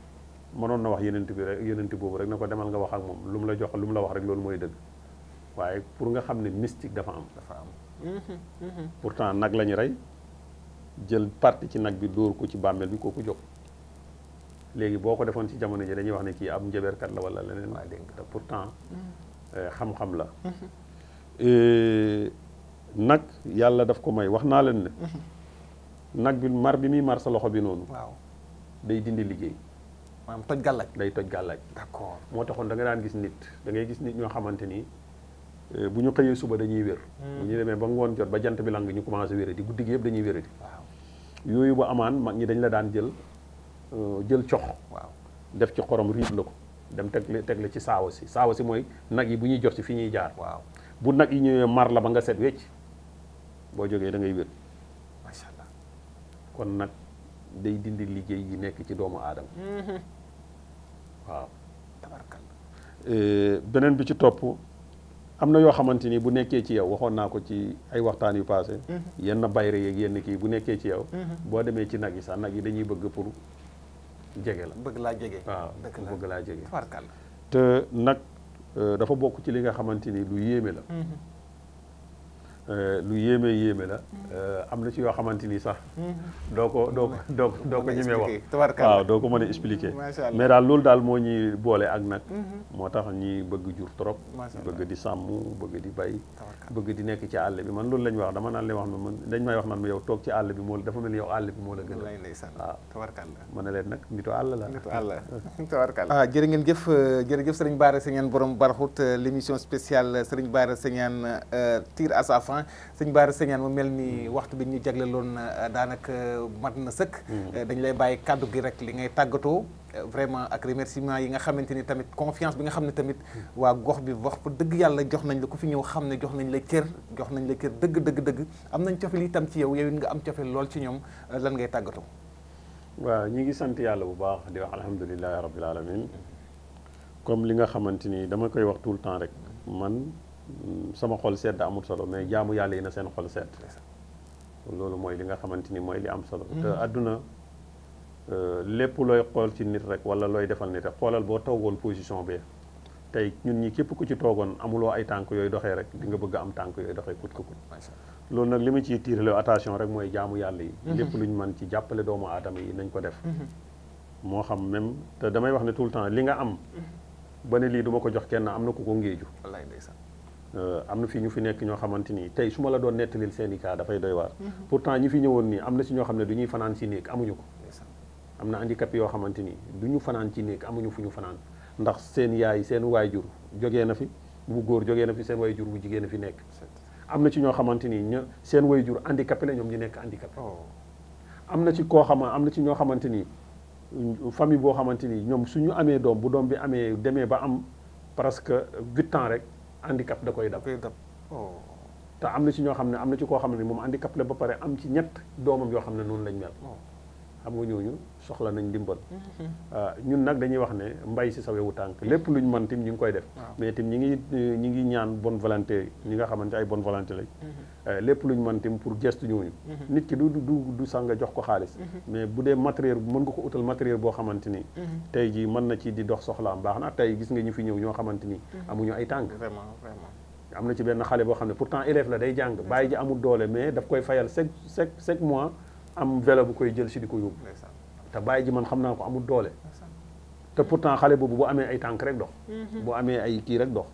mënoon na wax yenent boobu rek na ko demal nga wax ak moom lu mu la jox lu mu la wax rek loolu mooy dëgg waaye pour nga xam ne mystique dafa am pourtant nag la ñu rey jël parti ci nag bi dóor ko ci bàmmeel bi kooku jóg léegi boo ko defoon ci jamono ji dañuy wax ne kii ab njëbeerkat la wala leneen te pourtant xam-xam la nag yàlla daf ko may wax naa leen ne nag bi mar bi muy mar sa loxo bi noonu waaw day dindi liggéey maanaam toj gàllaaj day toj gàllaaj d'accord moo taxoon da nga daan gis nit da ngay gis nit ñoo xamante ni bu ñu xëyee suba dañuy wér bu ñu demee ba ngoon jot ba jant bi lang ñu commencé wéradi guddi gi yëpp dañuy wéradi waaw yooyu bu amaan mag ñi dañ la daan jël cox waaw def ci xorom riib la ko dem teg la ci saawa si mooy nag yi bu ñuy jot si fi ñuy jaar waaw bu nag yi ñëwee mar la ba nga set wecc boo jógee da ngay wér macha allah kon nag day dindi liggéey yi nekk ci doomu aadama waaw tabarkalla beneen bi ci topp am na yoo xamante ni bu nekkee ci yow waxoon naa ko ci ay waxtaan yu passé yenn bayre yeeg yenn kii bu nekkee ci yow boo demee ci nag yi sax nag yi dañuy bëgg pour jege la bëgg laa jege waaw bëgg laa jege tabarkalla te nag dafa bokk ci li nga xamante ni lu yéeme la. lu yéeme la. am na ci yoo xamante ni sax. doo ko ñemee wax. waaw doo ko mën a expliquer. mais daal loolu daal moo ñuy boole ak nag. moo tax ñi bëgg jur trop. bëgg di sàmm bëgg di bay. bëgg di nekk ci àll bi man loolu la ñu wax dama naan lay wax man dañ may wax naan ma yow toog ci àll bi moo dafa mel ni yow àll bi moo la gën a. waaw ma ne leen nag nitu àll la. nitu àll tabarkalla. jërë ngeen jëf jërëjëf Serigne Bara Segnane borom Barxut l'émission spéciale Serigne Bara Segnane tire à sa fin. Sëñ Bara Segnane mu mel ni waxtu bi ñu jagleeloon daanaka mat na sëkk. dañ lay bàyyi kàddu gi rek li ngay tàggatoo vraiment ak remerciement yi nga xamante ni tamit confiance bi nga xam ne tamit waa gox bi wax fa dëgg yàlla jox nañ la ku fi ñëw xam ne jox nañ la cër dëgg am nañ cofeel itam ci yow it nga am cofeel lool ci ñoom lan ngay tàggatoo. waaw ñi ngi sant yàlla bu baax di wax alhamdulilahi rabbil alamin comme li nga xamante ni dama koy wax tout le temps rek man. sama xol sedd amul solo mais jaamu yàlla yi na seen xol sedd loolu mooy li nga xamante ni mooy li am solo te àdduna lépp looy xool ci nit rek wala looy defal nit rek xoolal boo toogoon position bi tey ñun ñi képp ku ci toogoon amuloo ay tànk yooyu doxee rek di nga bëgg am tànk yooyu doxee kut ko kut loolu nag li ma ciy tiirale attention rek mooy jaamu yàlla yi lépp luñ mën ci jàppale doomu aadama yi nañ ko def moo xam même te damay wax ne tout le temps li nga am ba ne lii du ma ko jox kenn am na ku ko ngéeju wallaay ndeysaan am na fi ñu fi nekk ñoo xamante ni tey su ma la doon nettalil syndicat dafay doy waar pourtant ñi fi ñëwoon nii am na si ñoo xam ne du ñuy fanaan ci néeg amuñu ko am na handicapé yoo xamante ni du ñu fanaan ci néeg amuñu fu ñu fanaan ndax seen yaay seen waajur jógee na fi bu góor jógee na fi seen waajur bu jigéen a fi nekk am na ci ñoo xamante ni seen waajur handicapé la ñoom ñu nekk handicapé am na ci ñoo xamante ni famille boo xamante ni ñoom suñu amee doom bu doom bi demee ba am presque 8 ans rek handicap da koy dab te am na ci ñoo xam ne am na ci koo xam ne moom handicap la ba pare am ci ñett doomam yoo xam ne noonu lañ mel xam nga ñooñu soxla nañ ndimbal ñun nag dañuy wax ne mbay si sa wewu tànk lépp luñ mën tim ñu ngi koy def mais tim ñi ngi ñaan bonne volonté ñi nga xamante ay bonne volonté lañ lépp luñ mën tim pour gestu ñooñu nit ki du sax nga jox ko xaalis mais bu dee matériel mën nga ko utal matériel boo xamante ni tey ji mën na ci di dox soxlaam baax na tey gis nga ñu fi ñëw ñoo xamante ni amuñu ay tànk vraiment am na ci benn xale boo xam ne pourtant élève la day jàng bàyyi ji amul doole mais daf koy fayal chaque mois am vélo bu koy jël si di ko yóbbu te bàyyi ji man xam naa ko amul doole te pourtant xale boobu bu amee ay tànk rek dox bu amee ay kii rek dox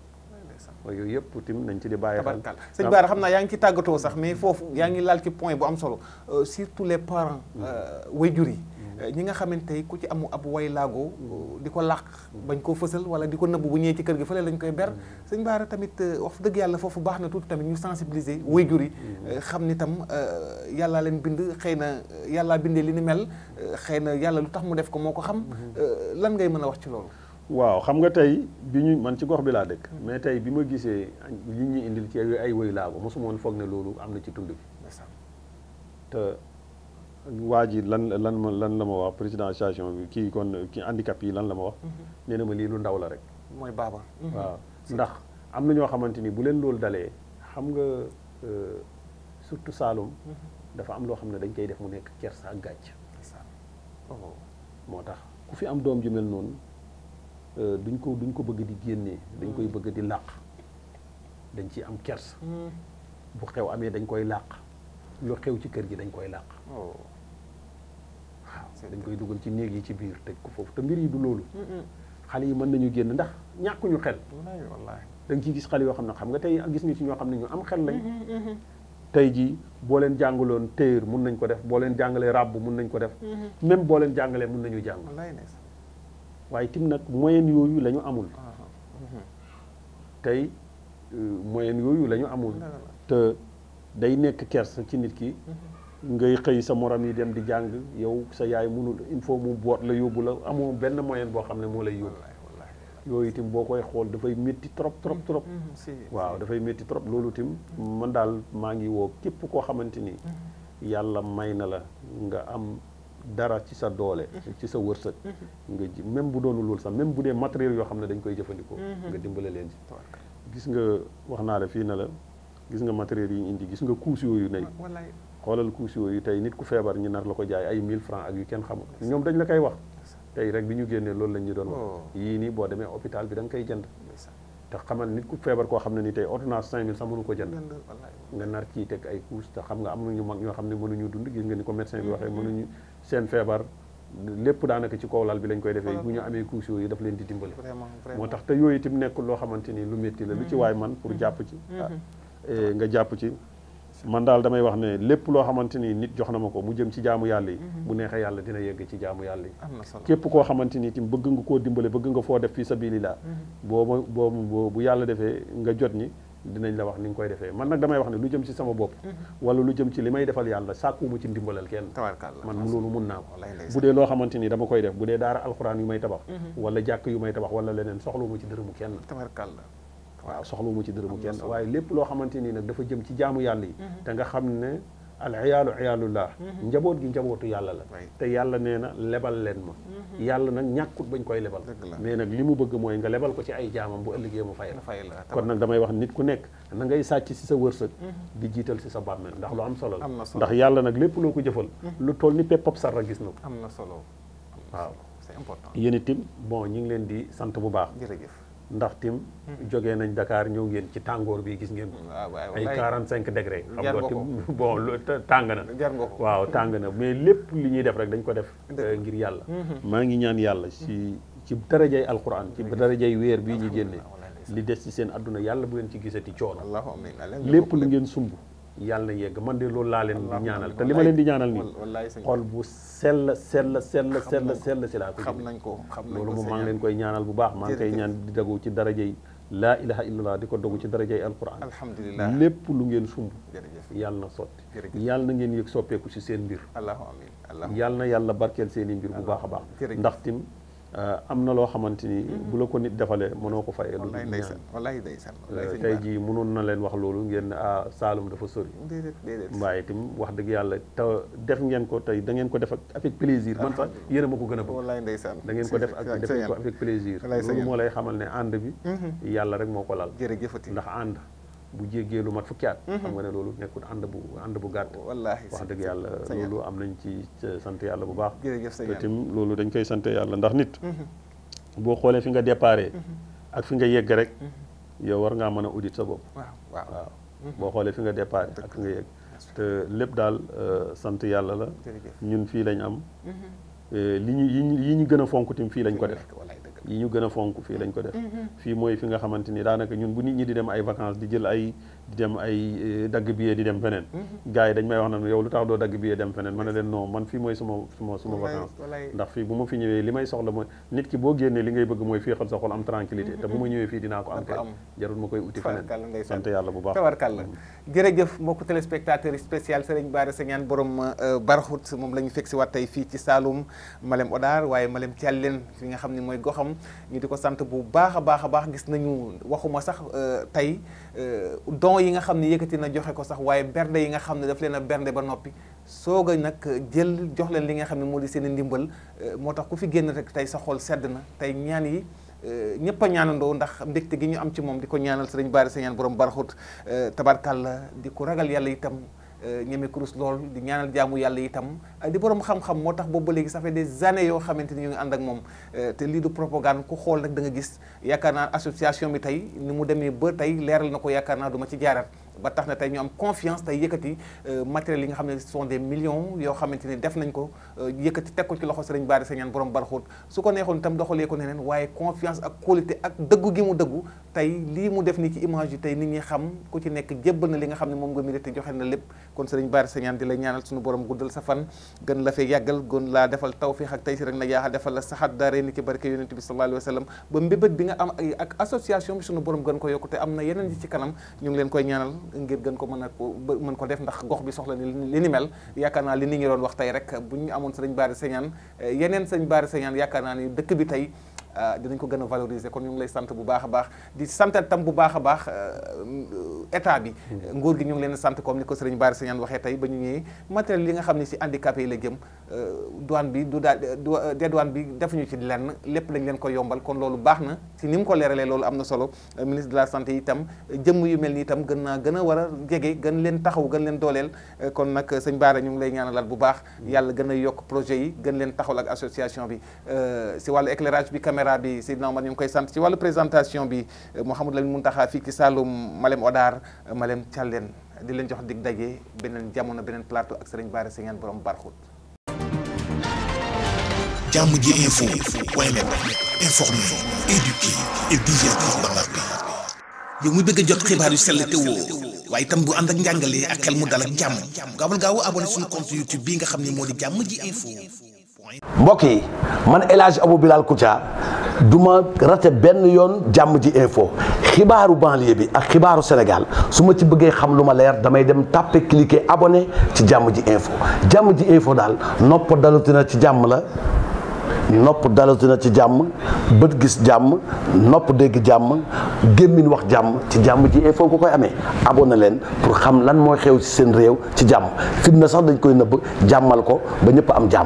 yooyu yëpp tim nañ ci di bàyyi xel sëñ Bara xam naa yaa ngi ci tàggatoo sax mais foofu yaa ngi laal ci point bu am solo surtout les parents waajur yi ñi nga xamante tey ku ci amu ab way laago di ko làq bañ koo fësal wala di ko nëbb bu ñëwee ci kër gi fële lañ koy ber sëñ Bara tamit wax dëgg yàlla foofu baax na tuuti tamit ñu sensibiliser waajur yi xam ni tam yàllaa leen bind xëy na yàllaa bindee li ni mel xëy na yàlla lu tax mu def ko moo ko xam lan ngay mën a wax ci loolu waaw xam nga tey man ci gox bi laa dëkk mais tey bi ma gisee li ñuy indil ci ay way laago mosuma woon foog ne loolu am na ci tund bi te waa ji lan la ma wax président association bi kii handicap yi lan la ma wax nee na ma lii lu ndaw la rek mooy baaba waaw ndax am na ñoo xamante ni bu leen loolu dalee xam nga surtout Saloum dafa am loo xam ne dañ koy def mu nekk kersa ak gàcc moo tax ku fi am doom ju mel noonu duñ ko bëgg di génnee dañ koy bëgg di làq dañ ci am kers bu xew amee dañ koy làq lu xew ci kër gi dañ koy làq waaw dañ koy dugal ci néeg yi ci biir teg ko foofu te mbir yi du loolu xale yi mën nañu génn ndax ñàkkuñu xel wallaahi da nga ciy gis xale yoo xam ne xam nga tey gis nga ci ñoo xam ne ñu am xel lañ tey jii boo leen jàngaloon téer mun nañ ko def boo leen jàngalee ràbb mun nañ ko def même boo leen jàngalee mun nañu jàng waaye tim nag moyen yooyu la ñu amul tey moyen yooyu la ñu amul te day nekk kers ci nit ki ngay xëy sa morom yi dem di jàng yow sa yaay munul il faut mu boot la yóbbu la amoo benn moyen boo xam ne moo lay yóbbu yooyu itam boo koy xool dafay métti trop waaw dafay métti trop loolu itam man daal maa ngi woo képp koo xamante ni yàlla may na la nga am dara ci sa doole ci sa wërsëg nga ji même bu doonu loolu sax même bu dee matériel yoo xam ne dañ koy jëfandikoo nga dimbale leen ci gis nga wax naa la fii na la gis nga matériel yi ñu indi gis nga couches yooyu nay xoolal couches yooyu tey nit ku feebar ñu nar la ko jaay ay 1000 francs ak yu kenn xamul ñoom dañ la koy wax tey rek bi ñu génnee loolu lañ ñu doon wax yii nii boo demee hôpital bi da nga koy jënd te xamal nit ku feebar koo xam ne ni tey ordonnance 5000 sax mënu ko jënd nga nar ciy teg ay couches te xam nga am na ñu mag ñoo xam ne mënuñu dund gis nga ni ko médecin bi waxee mënuñu seen feebar lépp daanaka ci kaw lal bi lañ koy defee bu ñu amee couches yooyu daf leen di dimbali moo tax te yooyu itam nekkul loo xamante ni lu métti la lu ci waay man pour jàpp ci nga jàpp ci man daal damay wax ne lépp loo xamante ni nit jox na ma ko mu jëm ci jaamu yàlla yi bu neexee yàlla dina yegg ci jaamu yàlla yi képp koo xamante ni itam bëgg nga koo dimbale bëgg nga foo def fii sabilillah bu yàlla defee nga jot ñi dinañ la wax ni nga koy defee man nag damay wax ne lu jëm ci sama bopp wala lu jëm ci li may defal yàlla sàkkuwuma ci ndimbalal kenn man loolu mun naa ko bu dee loo xamante ni dama koy def bu dee daara alxuraan yu may tabax wala jàkk yu may tabax wala leneen soxlawuma ci dërëmu kenn waaw soxlawuma ci dërëmu kenn waaye lépp loo xamante nii nag dafa jëm ci jaamu yàlla yi te nga xam ne al iyaalu iyaalullah njaboot gi njabootu yàlla la te yàlla nee na lebal leen ma yàlla nag ñàkkut bañ koy lebal mais nag li mu bëgg mooy nga lebal ko ci ay jaamam bu ëllëgee mu fay la kon nag damay wax nit ku nekk na ngay sàcc si sa wërsëg di jiital si sa bàmmeel ndax lu am solo la ndax yàlla nag lépp loo ko jëfal lu toll ni peppab sarra gis na ko am na solo waaw c'est important yéen itam bon ñu ngi leen di sant bu baax jërëjëf ndax tim jógee nañ Dakar ñëw ngeen ci tàngoor bi gis ngeen ay 45 degré xam nga tim bon tàng na waaw tàng na mais lépp li ñuy def rek dañ ko def ngir yàlla maa ngi ñaan yàlla ci darajay alquran ci darajay weer bii ñu génne li des ci seen adduna yàlla bu leen ci gisati coono lépp lu ngeen sumb yàlla na yegg man de loolu laa leen di ñaanal te li ma leen di ñaanal nii xol bu sell si laa ko xam nañ ko loolu moom maa ngi leen koy ñaanal bu baax maa ngi koy ñaan di dagu ci darajey laa ilaha illallah di ko dogu ci darajey alquran alhamdulilah lépp lu ngeen sumb yàlla na sotti yàlla na ngeen yëg soppeeku si seen mbir yàlla na yàlla barkeel seen i mbir bu baax a baax ndax tim am na loo xamante ni bu la ko nit defalee mënoo ko fayee lu wallaay ndeysaan tey jii mënoon na leen wax loolu ngeen ne Saalum dafa sori waaye itam wax dëgg yàlla te def ngeen ko tey da ngeen ko def avec plaisir man sax yéen a ma ko gën a bëgg wallaay ndeysaan da ngeen ko def ngeen ko avec plaisir loolu moo lay xamal ne ànd bi yàlla rek moo ko lal jërëjëfati ndax ànd bu jéggee lu mat fukki at xam nga ne loolu nekkul ànd bu gàtt wallaahi wax dëgg yàlla loolu am nañ ci sant yàlla bu baax jërëjëf te tim loolu dañ koy sant yàlla ndax nit boo xoolee fi nga déparé ak fi nga yegg rek yow war ngaa mën a audit sa bopp waaw boo xoolee fi nga déparé ak fi nga yegg te lépp daal sant yàlla la ñun fii lañ am yi ñu gën a fonk tim fii lañ ko def yi ñu gën a fonk fii lañ ko def fii mooy fi nga xamante ni daanaka ñun bu nit ñi di dem ay vacances di jël ay di dem ay dagg billet di dem feneen gars yi dañ may wax na yow lu tax doo dagg billet dem feneen ma ne leen non man fii mooy suma vacances ndax fii bu ma fi ñëwee li may soxla mooy nit ki boo génnee li ngay bëgg mooy fii xam sa xol am tranquillité te bu ma ñëwee fii dinaa ko am kay jarul ma koy uti feneen sant yàlla bu baax tabarkàlla jërëjëf mbokku téléspectateurs spécial Serigne Bara Segnane borom Barxut moom la ñu fekk si waat tey fii ci Saloum Malem Hodar waaye Malem Thialène fi nga xam ne mooy goxam ñu di ko sant bu baax a baax gis nañu waxuma sax tey don yi nga xam ne yëkkati na joxe ko sax waaye bernde yi nga xam ne daf leen a bernde ba noppi soog a nag jël jox leen li nga xam ne moo di seen i ndimbal moo tax ku fi génn rek tey sa xol sedd na tey ñaan yi ñëpp a ñaanandoo ndax mbégte gi ñu am ci moom di ko ñaanal Serigne Bara Segnane borom Barxut tabarkàlla di ko ragal yàlla itam ñeme kurus lool di ñaanal jaamu yàlla itam di borom xam-xam moo tax boobu ba léegi ça fait des années yoo xamante ni ñu ngi ànd ak moom te lii du propagande ku xool nag da nga gis yaakaar naa association bi tey ni mu demee ba tey leeral na ko yaakaar naa du ma ci jaarat ba tax na tey ñu am confiance tey yëkkati matériel yi nga xam ne ce sont des millions yoo xamante ni def nañ ko yëkkati teg ko ci loxo Serigne Bara Segnane borom Barxut su ko neexoon itam doxalee ko neneen waaye confiance ak qualité ak dëggu gi mu dëggu tey lii mu def nii ci image yi tey nit ñi xam ku ci nekk jébbal na li nga xam ne moom nga mérité joxe na lépp kon Serigne Bara Segnane di la ñaanal suñu borom guddal sa fan gën la fee yàggal gën laa defal tawfiix ak tey si rek na yaaxa defal la saxaat daare ni ci barke yonent bi sallallahu alayhi wa sallam ba mbébét bi nga am ak association bi suñu borom gën ko yokku te am na yeneen yi ci kanam ñu ngi leen koy ñaanal ngir gën ko mën ko def ndax gox bi soxla ni li ni mel yaakaar naa li nit ñi doon wax tey rek bu ñu amoon Serigne Bara Segnane yeneen Serigne Bara Segnane yaakaar naa ni dëkk bi tey dinañ ko gën a valoriser kon ñu ngi lay sant bu baax a baax di sant tam bu baax a baax état bi nguur gi ñu ngi leen sant comme ni ko Serigne Bara Segnane waxee tey ba ñu ñëwee matériel yi nga xam ne si handicapé yi la jëm douane bi douane bi defuñu ci lenn lépp lañ leen ko yombal kon loolu baax na si ni mu ko leeralee loolu am na solo ministre de la santé itam jëmm yu mel ni itam gën a war a jege gën leen taxaw gën leen dooleel kon nag sëñ Bara ñu ngi lay ñaanalal bu baax yàlla gën a yokk projet yi gën leen taxawal ak association bi si wàllu éclairage bi caméra caméra bi Seydina Omar ñu ngi koy sant ci wàllu présentation bi Mouhamadou Lamine Muntaxa fii ci Saloum Malem Odar Malem Thialène di leen jox dig daje beneen jamono beneen plateau ak Serigne Bara Singane borom Barxut. Jàmm ji info point net informer, éduquer et divertir dans la paix. yow mu bëgg a jot xibaar yu sell te woo waaye itam bu ànd ak njàngalee ak xel mu dal ak jàmm gaawal gaaw abonné suñu compte YouTube bii nga xam ne moo di Jàmm ji info. mbokk yi man El Hadj Abou Bilal Koutia du ma rate benn yoon Jàmm ji info xibaaru banlieue bi ak xibaaru Sénégal su ma ci bëggee xam lu ma leer damay dem tàppe cliquer abonné ci Jàmm ji info. Jàmm ji info daal nopp dalutina ci jàmm la. nopp dalatina ci jàmm bët gis jàmm nopp dégg jàmm gémmiñ wax jàmm ci Jàmm ji info ko koy amee abonné leen pour xam lan mooy xew ci seen réew ci jàmm fitna sax dañ koy nëbb jàmmal ko ba ñëpp am jàmm.